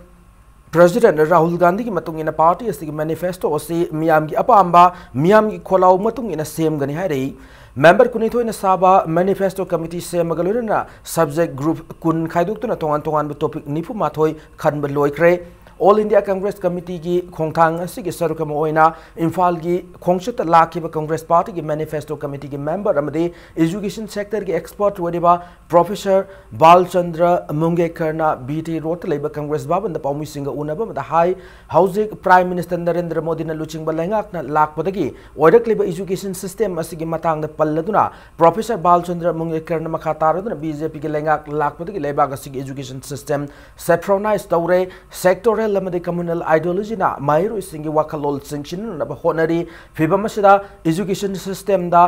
President ꯔꯥꯍꯨꯜ ꯒꯥꯟꯙꯤꯒꯤ ꯃꯇꯨꯡ ꯏꯟꯅ, party ꯑꯁꯤꯒꯤ manifesto ꯑꯁꯤ ꯃꯤꯌꯥꯝꯒꯤ ꯑꯄꯥꯝꯕ, ꯃꯤꯌꯥꯝꯒꯤ ꯈꯣꯜꯂꯥꯎ ꯃꯇꯨꯡ ꯏꯟꯅ ꯁꯦꯝꯒꯅꯤ ꯍꯥꯏꯔꯛꯏ꯫ Member ꯀꯨꯟꯅꯤꯊꯣꯏꯅ ꯁꯥꯕ manifesto committee ꯁꯦꯝꯃꯒ ꯂꯣꯏꯅꯅ subject group ꯀꯨꯟ ꯈꯥꯏꯗꯣꯛꯇꯨꯅ ꯇꯣꯉꯥꯟ ꯇꯣꯉꯥꯟꯕ topic ꯅꯤꯐꯨ ꯃꯥꯊꯣꯏ ꯈꯟꯕ ꯂꯣꯏꯈ꯭ꯔꯦ꯫ All India Congress Committeeꯒꯤ ꯈꯣꯡꯊꯥꯡ ꯑꯁꯤꯒꯤ ꯁꯔꯨꯛ ꯑꯃ ꯑꯣꯏꯅ ꯏꯝꯐꯥꯜꯒꯤ ꯈꯣꯡꯆꯠꯇ ꯂꯥꯛꯈꯤꯕ Congress Partyꯒꯤ Manifesto Committeeꯒꯤ member ꯑꯃꯗꯤ education sectorꯒꯤ expert ꯑꯣꯏꯔꯤꯕ Professor ꯕꯥꯜꯆꯟꯗ꯭ꯔ ꯃꯨꯡꯒꯦꯀꯔꯅ B T Roadꯇ ꯂꯩꯕ Congress ꯚꯕꯟꯗ ꯄꯥꯎꯃꯤꯁꯤꯡꯒ ꯎꯅꯕ ꯑꯃꯗ ꯍꯥꯏ, ꯍꯧꯖꯤꯛ Prime Minister ꯅꯔꯦꯟꯗ꯭ꯔ ꯃꯣꯗꯤꯅ ꯂꯨꯆꯤꯡꯕ ꯂꯩꯉꯥꯛꯅ ꯂꯥꯛꯄꯗꯒꯤ ꯑꯣꯏꯔꯛꯂꯤꯕ education system ꯑꯁꯤꯒꯤ ꯃꯇꯥꯡꯗ ꯄꯜꯂꯗꯨꯅ Professor ꯕꯥꯜꯆꯟꯗ꯭ꯔ ꯃꯨꯡꯒꯦꯀꯔꯅ ꯃꯈꯥ ꯇꯥꯔꯗꯨꯅ BJPꯒꯤ ꯂꯩꯉꯥꯛ ꯂꯥꯛꯄꯗꯒꯤ ꯂꯩꯕꯥꯛ ꯑꯁꯤꯒꯤ education system saffronise ꯇꯧꯔꯦ, sectoral ꯑꯃꯗꯤ communal ideologyꯅ ꯃꯍꯩꯔꯣꯏꯁꯤꯡꯒꯤ ꯋꯥꯈꯜꯂꯣꯟ ꯆꯤꯡꯁꯤꯟꯅꯅꯕ ꯍꯣꯠꯅꯔꯤ꯫ ꯐꯤꯚꯝ ꯑꯁꯤꯗ education systemꯗ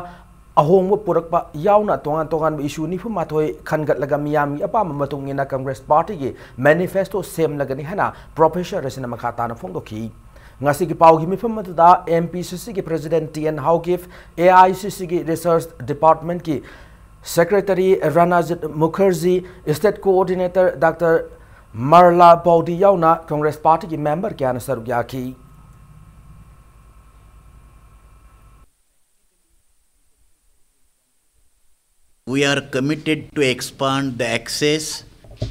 ꯑꯍꯣꯡꯕ ꯄꯨꯔꯛꯄ ꯌꯥꯎꯅ ꯇꯣꯉꯥꯟ ꯇꯣꯉꯥꯟꯕ issue ꯅꯤꯐꯨ ꯃꯥꯊꯣꯏ ꯈꯟꯒꯠꯂꯒ ꯃꯤꯌꯥꯝꯒꯤ ꯑꯄꯥꯝꯕ ꯃꯇꯨꯡ ꯏꯟꯅ Congress Partyꯒꯤ manifesto ꯁꯦꯝꯂꯒꯅꯤ ꯍꯥꯏꯅ Professor ꯑꯁꯤꯅ ꯃꯈꯥ ꯇꯥꯅ ꯐꯣꯡꯗꯣꯛꯈꯤ꯫ ꯉꯁꯤꯒꯤ ꯄꯥꯎꯒꯤ ꯃꯤꯐꯝ ꯑꯗꯨꯗ MPCCꯒꯤ President T N Haokip, AICCꯒꯤ Research Departmentꯀꯤ Secretary Ranajit Mukherjee, State Coordinator Doctor Marla Bowdy ꯌꯥꯎꯅ Congress Partyꯒꯤ member ꯀꯌꯥꯅ ꯁꯔꯨꯛ ꯌꯥꯈꯤ꯫ We are committed to expand the access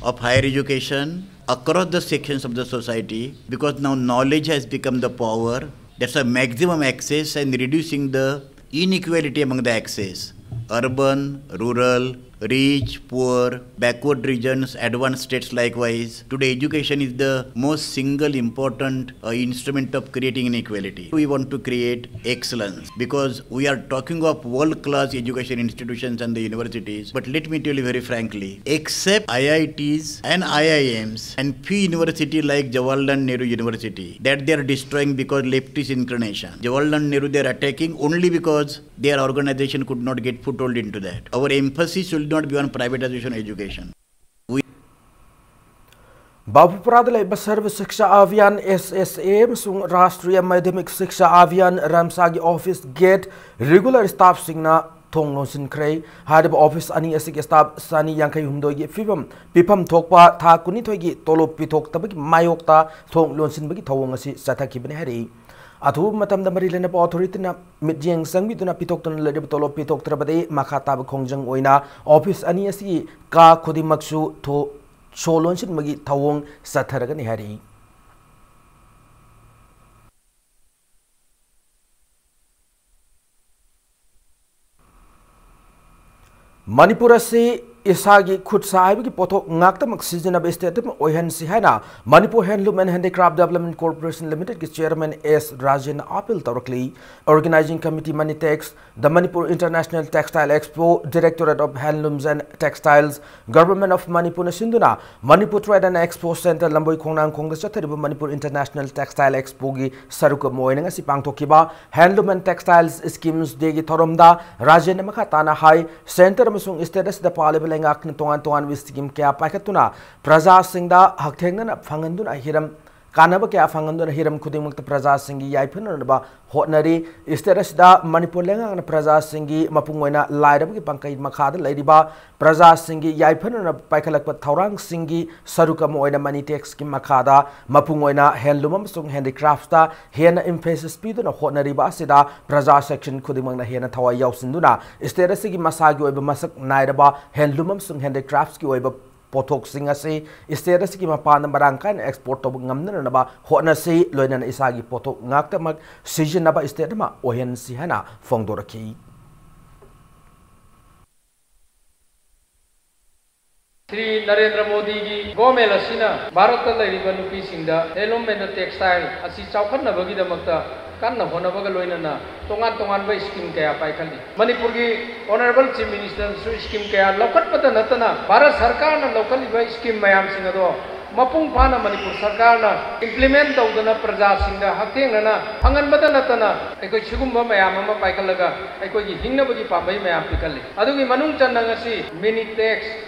of higher education across the sections of the society, because now knowledge has become the power. That's a maximum access and reducing the inequality among the access. Urban, rural, rich, poor, backward regions, advanced states likewise. Today, education is the most single important uh, instrument of creating inequality. We want to create excellence because we are talking of world-class education institutions and the universities. But let me tell you very frankly, except IITs and IIMs and few university like Jawaharlal Nehru University that they are destroying because leftist inclination. Jawaharlal Nehru they are attacking only because their organization could not get foothold into that. Our emphasis should not be on privatization of education. ꯕꯥꯕꯨꯄꯨꯔꯥꯗ ꯂꯩꯕ ꯁꯔꯕ ꯁꯤꯛꯁꯥ ꯑꯚꯤꯌꯥꯟ, SSA, ꯑꯃꯁꯨꯡ ꯔꯥꯁꯇ꯭ꯔꯤꯌꯥ ꯃꯥꯙ꯭ꯌꯃꯤꯛ ꯁꯤꯛꯁꯥ ꯑꯚꯤꯌꯥꯟ, ꯔꯥꯝꯁꯥꯒꯤ office gate regular staffꯁꯤꯡꯅ ꯊꯣꯡ ꯂꯣꯟꯁꯤꯟꯈ꯭ꯔꯦ꯫ ꯍꯥꯏꯔꯤꯕ office ꯑꯅꯤ ꯑꯁꯤꯒꯤ staff ꯆꯅꯤ ꯌꯥꯡꯈꯩ ꯍꯨꯝꯗꯣꯏꯒꯤ ꯐꯤꯕꯝ ꯄꯤꯐꯝ ꯊꯣꯛꯄ ꯊꯥ ꯀꯨꯟꯅꯤꯊꯣꯏꯒꯤ ꯇꯣꯂꯣꯞ ꯄꯤꯊꯣꯛꯇꯕꯒꯤ ꯃꯥꯌꯣꯛꯇ ꯊꯣꯡ ꯂꯣꯟꯁꯤꯟꯕꯒꯤ ꯊꯧꯑꯣꯡ ꯑꯁꯤ ꯆꯠꯊꯈꯤꯕꯅꯤ ꯍꯥꯏꯔꯤ꯫ ꯑꯊꯨꯕ ꯃꯇꯝꯗ ꯃꯔꯤ ꯂꯩꯅꯕ authorityꯅ ꯃꯤꯠꯌꯦꯡ ꯆꯪꯕꯤꯗꯨꯅ ꯄꯤꯊꯣꯛꯇꯨꯅ ꯂꯩꯔꯤꯕ ꯇꯣꯂꯣꯞ ꯄꯤꯊꯣꯛꯇ꯭ꯔꯕꯗꯤ ꯃꯈꯥ ꯇꯥꯕ ꯈꯣꯡꯖꯪ ꯑꯣꯏꯅ office ꯑꯅꯤ ꯑꯁꯤꯒꯤ ꯀꯥ ꯈꯨꯗꯤꯡꯃꯛꯁꯨ ꯊꯣ-, ꯁꯣ ꯂꯣꯟꯁꯤꯟꯕꯒꯤ ꯊꯧꯑꯣꯡ ꯆꯠꯊꯔꯒꯅꯤ ꯍꯥꯏꯔꯤ꯫ ꯃꯅꯤꯄꯨꯔ ꯑꯁꯤ ꯏꯁꯥꯒꯤ ꯈꯨꯠ ꯁꯥ ꯍꯩꯕꯒꯤ ꯄꯣꯠꯊꯣꯛ ꯉꯥꯛꯇꯃꯛ ꯁꯤꯖꯤꯟꯅꯕ state ꯑꯃ ꯑꯣꯏꯍꯟꯁꯤ ꯍꯥꯏꯅ Manipur Handloom and Handicraft Development Corporation Limited ꯀꯤ chairman S ꯔꯥꯖꯦꯟꯅ appeal ꯇꯧꯔꯛꯂꯤ꯫ Organizing Committee, Manitex, The Manipur International Textile Expo, Directorate of Handlooms and Textiles, Government of Manipur ꯅ ꯁꯤꯟꯗꯨꯅ Manipur Trade and Expo Center ꯂꯝꯕꯣꯏ ꯈꯣꯡꯅꯥꯡꯈꯣꯡꯗ ꯆꯠꯊꯔꯤꯕ Manipur International Textile Expo ꯒꯤ ꯁꯔꯨꯛ ꯑꯃ ꯑꯣꯏꯅ ꯉꯁꯤ ꯄꯥꯡꯊꯣꯛꯈꯤꯕ Handloom and Textiles Schemes Day ꯒꯤ ꯊꯧꯔꯝꯗ ꯔꯥꯖꯦꯟꯅ ꯃꯈꯥ ꯇꯥꯅ ꯍꯥꯏ, center ꯑꯃꯁꯨꯡ state ꯑꯁꯤꯗ ꯄꯥꯜꯂꯤꯕ ꯂꯩꯉꯥꯛꯅ ꯇꯣꯉꯥꯟ ꯇꯣꯉꯥꯟꯕ scheme ꯀꯌꯥ ꯄꯥꯏꯈꯠꯇꯨꯅ ꯄ꯭ꯔꯖꯥꯁꯤꯡꯗ ꯍꯛꯊꯦꯡꯅꯅ ꯐꯪꯍꯟꯗꯨꯅ ꯍꯤꯔꯝ, ꯀꯥꯟꯅꯕ ꯀꯌꯥ ꯐꯪꯍꯟꯗꯨꯅ ꯍꯤꯔꯝ ꯈꯨꯗꯤꯡꯃꯛꯇ ꯄ꯭ꯔꯖꯥꯁꯤꯡꯒꯤ ꯌꯥꯏꯐꯅꯅꯕ ꯍꯣꯠꯅꯔꯤ꯫ State ꯑꯁꯤꯗ ꯃꯅꯤꯄꯨꯔ ꯂꯩꯉꯥꯛꯅ ꯄ꯭ꯔꯖꯥꯁꯤꯡꯒꯤ, ꯃꯄꯨꯡ ꯑꯣꯏꯅ ꯂꯥꯏꯔꯕꯒꯤ ꯄꯥꯡꯀꯩ ꯃꯈꯥꯗ ꯂꯩꯔꯤꯕ ꯄ꯭ꯔꯖꯥꯁꯤꯡꯒꯤ ꯌꯥꯏꯐꯅꯅꯕ ꯄꯥꯏꯈꯠꯂꯛꯄ ꯊꯧꯔꯥꯡꯁꯤꯡꯒꯤ ꯁꯔꯨꯛ ꯑꯃ ꯑꯣꯏꯅ Manitex ꯀꯤ ꯃꯈꯥꯗ ꯃꯄꯨꯡ ꯑꯣꯏꯅ handloom ꯑꯃꯁꯨꯡ handicrafts ꯇ ꯍꯦꯟꯅ emphasis ꯄꯤꯗꯨꯅ ꯍꯣꯠꯅꯔꯤꯕ ꯑꯁꯤꯗ ꯄ꯭ꯔꯖꯥ section ꯈꯨꯗꯤꯡꯃꯛꯅ ꯍꯦꯟꯅ ꯊꯋꯥꯏ ꯌꯥꯎꯁꯤꯟꯗꯨꯅ state ꯑꯁꯤꯒꯤ ꯃꯁꯥꯒꯤ ꯑꯣꯏꯕ ꯃꯁꯛ ꯅꯥꯏꯔꯕ handloom ꯑꯃꯁꯨꯡ handicrafts ꯀꯤ ꯑꯣꯏꯕ ꯄꯣꯠꯊꯣꯛꯁꯤꯡ ꯑꯁꯤ state ꯑꯁꯤꯒꯤ ꯃꯄꯥꯟꯗ ꯃꯔꯥꯡ ꯀꯥꯏꯅ export ꯇꯧꯕ ꯉꯝꯅꯅꯕ ꯍꯣꯠꯅꯁꯤ, ꯂꯣꯏꯅꯅ ꯏꯁꯥꯒꯤ ꯄꯣꯠꯊꯣꯛ ꯉꯥꯛꯇꯃꯛ ꯁꯤꯖꯤꯟꯅꯕ state ꯑꯃ ꯑꯣꯏꯍꯟꯁꯤ ꯍꯥꯏꯅ ꯐꯣꯡꯗꯣꯔꯛꯈꯤ꯫ ꯁ꯭ꯔꯤ ꯅꯔꯦꯟꯗ꯭ꯔ ꯃꯣꯗꯤꯒꯤ ꯒꯣꯃꯦꯟ ꯑꯁꯤꯅ ꯚꯥꯔꯠꯇ ꯂꯩꯔꯤꯕ ꯅꯨꯄꯤꯁꯤꯡꯗ handloom and textile ꯑꯁꯤ ꯆꯥꯎꯈꯠꯅꯕꯒꯤꯗꯃꯛꯇ ꯀꯟꯅ ꯍꯣꯠꯅꯕꯒ ꯂꯣꯏꯅꯅ ꯇꯣꯉꯥꯟ ꯇꯣꯉꯥꯟꯕ scheme ꯀꯌꯥ ꯄꯥꯏꯈꯠꯂꯤ꯫ ꯃꯅꯤꯄꯨꯔꯒꯤ Honourable Chief Minister ꯅꯁꯨ scheme ꯀꯌꯥ ꯂꯧꯈꯠꯄꯗ ꯅꯠꯇꯅ ꯚꯥꯔꯠ ꯁꯔꯀꯥꯔꯅ ꯂꯧꯈꯠꯂꯤꯕ scheme ꯃꯌꯥꯝꯁꯤꯡ ꯑꯗꯣ ꯃꯄꯨꯡ ꯐꯥꯅ ꯃꯅꯤꯄꯨꯔ ꯁꯔꯀꯥꯔꯅ implement ꯇꯧꯗꯅ ꯄ꯭ꯔꯖꯥꯁꯤꯡꯗ ꯍꯛꯊꯦꯡꯅꯅ ꯐꯪꯍꯟꯕꯗ ꯅꯠꯇꯅ ꯑꯩꯈꯣꯏ ꯁꯤꯒꯨꯝꯕ ꯃꯌꯥꯝ ꯑꯃ ꯄꯥꯏꯈꯠꯂꯒ ꯑꯩꯈꯣꯏꯒꯤ ꯍꯤꯡꯅꯕꯒꯤ ꯄꯥꯝꯕꯩ ꯃꯌꯥꯝ ꯄꯤꯈꯠꯂꯤ꯫ ꯑꯗꯨꯒꯤ ꯃꯅꯨꯡ ꯆꯟꯅ ꯉꯁꯤ Manitex,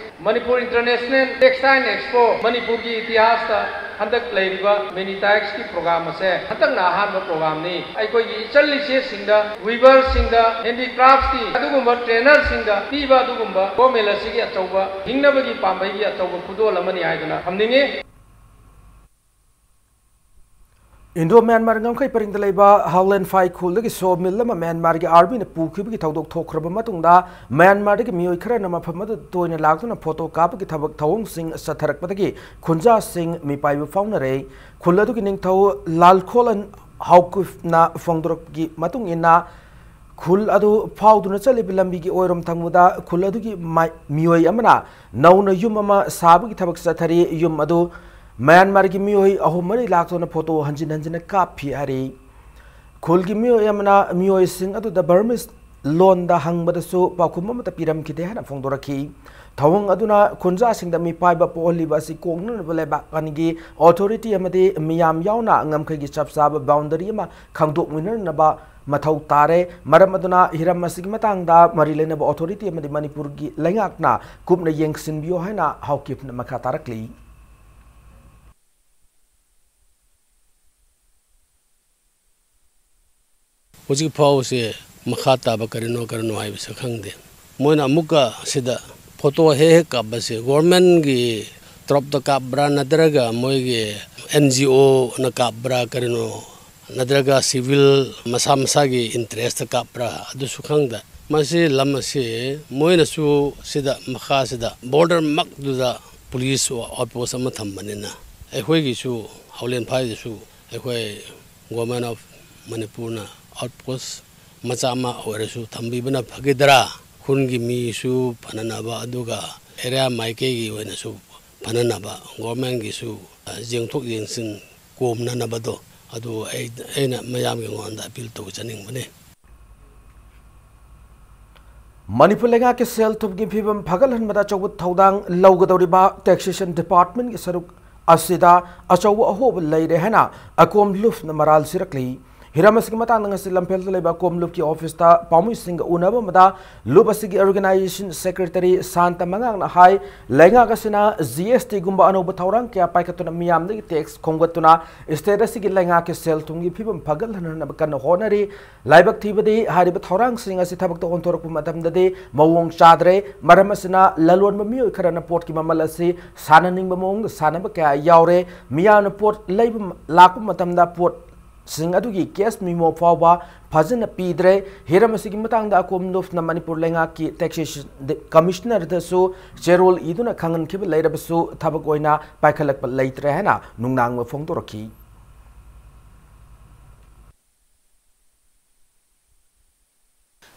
Manipur International Textile Expo, ꯃꯅꯤꯄꯨꯔꯒꯤ ꯏꯇꯤꯍꯥꯁꯇ ꯍꯟꯗꯛ ꯂꯩꯔꯤꯕ Manitex ꯀꯤ program ꯑꯁꯦ ꯍꯟꯗꯛꯅ ꯑꯍꯥꯟꯕ program ꯅꯤ꯫ ꯑꯩꯈꯣꯏꯒꯤ ꯏꯆꯜ ꯏꯆꯦꯁꯤꯡꯗ, weaver ꯁꯤꯡꯗ, handicrafts ꯀꯤ ꯑꯗꯨꯒꯨꯝꯕ trainer ꯁꯤꯡꯗ ꯄꯤꯕ ꯑꯗꯨꯒꯨꯝꯕ ꯒꯣꯃꯦꯟ ꯑꯁꯤꯒꯤ ꯑꯆꯧꯕ ꯍꯤꯡꯅꯕꯒꯤ ꯄꯥꯝꯕꯩꯒꯤ ꯑꯆꯧꯕ ꯈꯨꯗꯣꯜ ꯑꯃꯅꯤ ꯍꯥꯏꯗꯨꯅ ꯊꯝꯅꯤꯡꯉꯤ꯫ Indo Myanmar ꯉꯝꯈꯩ ꯄꯔꯤꯡꯗ ꯂꯩꯕ ꯍꯥꯎꯂꯦꯟꯐꯥꯏ ꯈꯨꯜꯗꯒꯤ saw mill ꯑꯃ ꯃ꯭ꯌꯥꯟꯃꯥꯔꯒꯤ army ꯅ ꯄꯨꯈꯤꯕꯒꯤ ꯊꯧꯗꯣꯛ ꯊꯣꯛꯈ꯭ꯔꯕ ꯃꯇꯨꯡꯗ, ꯃ꯭ꯌꯥꯟꯃꯥꯔꯗꯒꯤ ꯃꯤꯑꯣꯏ ꯈꯔꯅ ꯃꯐꯝ ꯑꯗꯨꯗ ꯇꯣꯏꯅ ꯂꯥꯛꯇꯨꯅ photo ꯀꯥꯞꯄꯒꯤ ꯊꯕꯛ ꯊꯧꯑꯣꯡꯁꯤꯡ ꯆꯠꯊꯔꯛꯄꯗꯒꯤ ꯈꯨꯟꯖꯥꯁꯤꯡ ꯃꯤꯄꯥꯏꯕ ꯐꯥꯎꯅꯔꯦ꯫ ꯈꯨꯜ ꯑꯗꯨꯒꯤ ꯅꯤꯡꯊꯧ ꯂꯥꯜꯈꯣꯂꯟ ꯍꯥꯎꯀꯤꯐꯅ ꯐꯣꯡꯗꯣꯔꯛꯄꯒꯤ ꯃꯇꯨꯡ ꯏꯟꯅ, ꯈꯨꯜ ꯑꯗꯨ ꯐꯥꯎꯗꯨꯅ ꯆꯠꯂꯤꯕ ꯂꯝꯕꯤꯒꯤ ꯑꯣꯏꯔꯣꯝ ꯊꯪꯕꯗ ꯈꯨꯜ ꯑꯗꯨꯒꯤ ꯃꯥꯏ-, ꯃꯤꯑꯣꯏ ꯑꯃꯅ ꯅꯧꯅ ꯌꯨꯝ ꯑꯃ ꯁꯥꯕꯒꯤ ꯊꯕꯛ ꯆꯠꯊꯔꯤ꯫ ꯌꯨꯝ ꯑꯗꯨ ꯃ꯭ꯌꯥꯟꯃꯥꯔꯒꯤ ꯃꯤꯑꯣꯏ ꯑꯍꯨꯝ ꯃꯔꯤ ꯂꯥꯛꯇꯨꯅ ꯐꯣꯇꯣ ꯍꯟꯖꯤꯟ ꯍꯟꯖꯤꯟꯅ ꯀꯥꯞꯈꯤ ꯍꯥꯏꯔꯤ꯫ ꯈꯨꯜꯒꯤ ꯃꯤꯑꯣꯏ ꯑꯃꯅ ꯃꯤꯑꯣꯏꯁꯤꯡ ꯑꯗꯨꯗ ꯕꯔꯃꯤꯁ ꯂꯣꯟꯗ ꯍꯪꯕꯗꯁꯨ ꯄꯥꯎꯈꯨꯝ ꯑꯃꯠꯇ ꯄꯤꯔꯝꯈꯤꯗꯦ ꯍꯥꯏꯅ ꯐꯣꯡꯗꯣꯔꯛꯈꯤ꯫ ꯊꯧꯑꯣꯡ ꯑꯗꯨꯅ ꯈꯨꯟꯖꯥꯁꯤꯡꯗ ꯃꯤꯄꯥꯏꯕ ꯄꯣꯛꯍꯜꯂꯤꯕ ꯑꯁꯤ ꯀꯣꯛꯅꯅꯕ ꯂꯩꯕꯥꯛ ꯑꯅꯤꯒꯤ ꯑꯣꯊꯣꯔꯤꯇꯤ ꯑꯃꯗꯤ ꯃꯤꯌꯥꯝ ꯌꯥꯎꯅ ꯉꯝꯈꯩꯒꯤ ꯆꯞ ꯆꯥꯕ ꯕꯥꯎꯟꯗꯔꯤ ꯑꯃ ꯈꯪꯗꯣꯛꯃꯤꯟꯅꯅꯕ ꯃꯊꯧ ꯇꯥꯔꯦ꯫ ꯃꯔꯝ ꯑꯗꯨꯅ ꯍꯤꯔꯝ ꯑꯁꯤꯒꯤ ꯃꯇꯥꯡꯗ ꯃꯔꯤ ꯂꯩꯅꯕ ꯑꯣꯊꯣꯔꯤꯇꯤ ꯑꯃꯗꯤ ꯃꯅꯤꯄꯨꯔꯒꯤ ꯂꯩꯉꯥꯛꯅ ꯀꯨꯞꯅ ꯌꯦꯡꯁꯤꯟꯕꯤꯌꯨ ꯍꯥꯏꯅ ꯍꯥꯎꯀꯤꯞꯅ ꯃꯈꯥ ꯇꯥꯔꯛꯂꯤ꯫ ꯍꯧꯖꯤꯛ ꯐꯥꯎꯁꯦ ꯃꯈꯥ ꯇꯥꯕ ꯀꯔꯤꯅꯣ ꯀꯔꯤꯅꯣ ꯍꯥꯏꯕꯁꯦ ꯈꯪꯗꯦ꯫ ꯃꯣꯏꯅ ꯑꯃꯨꯛꯀ ꯁꯤꯗ ꯐꯣꯇꯣ ꯍꯦꯛ ꯍꯦꯛ ꯀꯥꯞꯄꯁꯦ ꯒꯣꯔꯃꯦꯟꯒꯤ ꯇꯣꯔꯞꯇ ꯀꯥꯞꯄ꯭ꯔꯥ ꯅꯠꯇ꯭ꯔꯒ ꯃꯣꯏꯒꯤ ꯑꯦꯟ ꯖꯤ ꯑꯣꯅ ꯀꯥꯞꯄ꯭ꯔꯥ ꯀꯔꯤꯅꯣ ꯅꯠꯇ꯭ꯔꯒ ꯁꯤꯚꯤꯜ ꯃꯁꯥ ꯃꯁꯥꯒꯤ ꯏꯟꯇꯔꯦꯁꯇ ꯀꯥꯞꯄ꯭ꯔꯥ ꯑꯗꯨꯁꯨ ꯈꯪꯗ꯫ ꯃꯁꯤ ꯂꯝ ꯑꯁꯤ ꯃꯣꯏꯅꯁꯨ ꯁꯤꯗ ꯃꯈꯥꯁꯤꯗ ꯕꯣꯔꯗꯔꯃꯛꯇꯨꯗ ꯄꯨꯂꯤꯁ ꯑꯥꯎꯠꯄꯣꯁ ꯑꯃ ꯊꯝꯕꯅꯤꯅ ꯑꯩꯈꯣꯏꯒꯤꯁꯨ ꯍꯥꯎꯂꯦꯟꯐꯥꯏꯗꯁꯨ ꯑꯩꯈꯣꯏ ꯒꯣꯔꯃꯦꯟ ꯑꯣꯐ ꯃꯅꯤꯄꯨꯔꯅ ꯑꯥꯎꯠꯄꯣꯁ ꯃꯆꯥ ꯑꯃ ꯑꯣꯏꯔꯁꯨ ꯊꯝꯕꯤꯕꯅ ꯐꯒꯗ꯭ꯔꯥ? ꯈꯨꯟꯒꯤ ꯃꯤꯁꯨ ꯐꯅꯅꯕ ꯑꯗꯨꯒ ꯑꯦꯔꯤꯌꯥ ꯃꯥꯏꯀꯩꯒꯤ ꯑꯣꯏꯅꯁꯨ ꯐꯅꯅꯕ ꯒꯣꯔꯃꯦꯟꯒꯤꯁꯨ, ꯑ, ꯌꯦꯡꯊꯣꯛ ꯌꯦꯡꯁꯤꯟ ꯀꯣꯝꯅꯅꯕꯗꯣ ꯑꯗꯨ ꯑꯩ, ꯑꯩꯅ ꯃꯌꯥꯝꯒꯤ ꯃꯉꯣꯟꯗ ꯑꯄꯤꯜ ꯇꯧꯖꯅꯤꯡꯕꯅꯤ꯫ ꯃꯅꯤꯄꯨꯔ ꯂꯩꯉꯥꯛꯀꯤ ꯁꯦꯜ ꯊꯨꯝꯒꯤ ꯐꯤꯕꯝ ꯐꯒꯠꯍꯟꯕꯗ ꯑꯆꯧꯕ ꯊꯧꯗꯥꯡ ꯂꯧꯒꯗꯧꯔꯤꯕ ꯇꯦꯛꯁꯦꯁꯟ ꯗꯤꯄꯥꯔꯠꯃꯦꯟꯒꯤ ꯁꯔꯨꯛ ꯑꯁꯤꯗ ꯑꯆꯧꯕ ꯑꯍꯣꯕ ꯂꯩꯔꯦ ꯍꯥꯏꯅ ꯑꯀꯣꯝ ꯂꯨꯞꯅ ꯃꯔꯥꯜ ꯁꯤꯔꯛꯂꯤ꯫ ꯍꯤꯔꯝ ꯑꯁꯤꯒꯤ ꯃꯇꯥꯡꯗ ꯉꯁꯤ ꯂꯝꯐꯦꯜꯗ ꯂꯩꯕ ꯑꯀꯣꯝ ꯂꯨꯞꯀꯤ ꯑꯣꯐꯤꯁꯇ ꯄꯥꯎꯃꯤꯁꯤꯡꯒ ꯎꯅꯕ ꯑꯃꯗ ꯂꯨꯞ ꯑꯁꯤꯒꯤ ꯑꯣꯔꯒꯅꯥꯏꯖꯦꯁꯟ ꯁꯦꯀ꯭ꯔꯦꯇꯔꯤ ꯁꯥꯟꯇ ꯃꯉꯥꯡꯅ ꯍꯥꯏ, ꯂꯩꯉꯥꯛ ꯑꯁꯤꯅ ꯖꯤ ꯑꯦꯁ ꯇꯤꯒꯨꯝꯕ ꯑꯅꯧꯕ ꯊꯧꯔꯥꯡ ꯀꯌꯥ ꯄꯥꯏꯈꯠꯇꯨꯅ ꯃꯤꯌꯥꯝꯗꯒꯤ ꯇꯦꯛꯁ ꯈꯣꯝꯒꯠꯇꯨꯅ ꯁ꯭ꯇꯦꯠ ꯑꯁꯤꯒꯤ ꯂꯩꯉꯥꯛꯀꯤ ꯁꯦꯜ ꯊꯨꯝꯒꯤ ꯐꯤꯕꯝ ꯐꯒꯠꯍꯟꯅꯕ ꯀꯟꯅ ꯍꯣꯠꯅꯔꯤ꯫ ꯂꯥꯏꯕꯛ ꯊꯤꯕꯗꯤ ꯍꯥꯏꯔꯤꯕ ꯊꯧꯔꯥꯡꯁꯤꯡ ꯑꯁꯤ ꯊꯕꯛꯇ ꯑꯣꯟꯊꯣꯔꯛꯄ ꯃꯇꯝꯗꯗꯤ ꯃꯑꯣꯡ ꯆꯥꯗ꯭ꯔꯦ꯫ ꯃꯔꯝ ꯑꯁꯤꯅ ꯂꯂꯣꯟꯕ ꯃꯤꯑꯣꯏ ꯈꯔꯅ ꯄꯣꯠꯀꯤ ꯃꯃꯜ ꯑꯁꯤ ꯁꯥꯟꯅꯅꯤꯡꯕ ꯃꯑꯣꯡꯗ ꯁꯥꯟꯅꯕ ꯀꯌꯥ ꯌꯥꯎꯔꯦ꯫ ꯃꯤꯌꯥꯝꯅ ꯄꯣꯠ ꯂꯩꯕ ꯂꯥꯛꯄ ꯃꯇꯝꯗ ꯄꯣꯠꯁꯤꯡ ꯑꯗꯨꯒꯤ ꯀꯦꯁ ꯃꯤꯃꯣ ꯐꯥꯎꯕ ꯐꯖꯅ ꯄꯤꯗ꯭ꯔꯦ꯫ ꯍꯤꯔꯝ ꯑꯁꯤꯒꯤ ꯃꯇꯥꯡꯗ ꯑꯀꯣꯝ ꯂꯨꯞꯅ ꯃꯅꯤꯄꯨꯔ ꯂꯩꯉꯥꯛꯀꯤ ꯇꯦꯛꯁꯦꯁꯟ ꯀꯃꯤꯁꯅꯔꯗꯁꯨ ꯆꯦꯔꯣꯜ ꯏꯗꯨꯅ ꯈꯪꯍꯟꯈꯤꯕ ꯂꯩꯔꯕꯁꯨ ꯊꯕꯛ ꯑꯣꯏꯅ ꯄꯥꯏꯈꯠꯂꯛꯄ ꯂꯩꯇ꯭ꯔꯦ ꯍꯥꯏꯅ ꯅꯨꯡꯅꯥꯡꯕ ꯐꯣꯡꯗꯣꯔꯛꯈꯤ꯫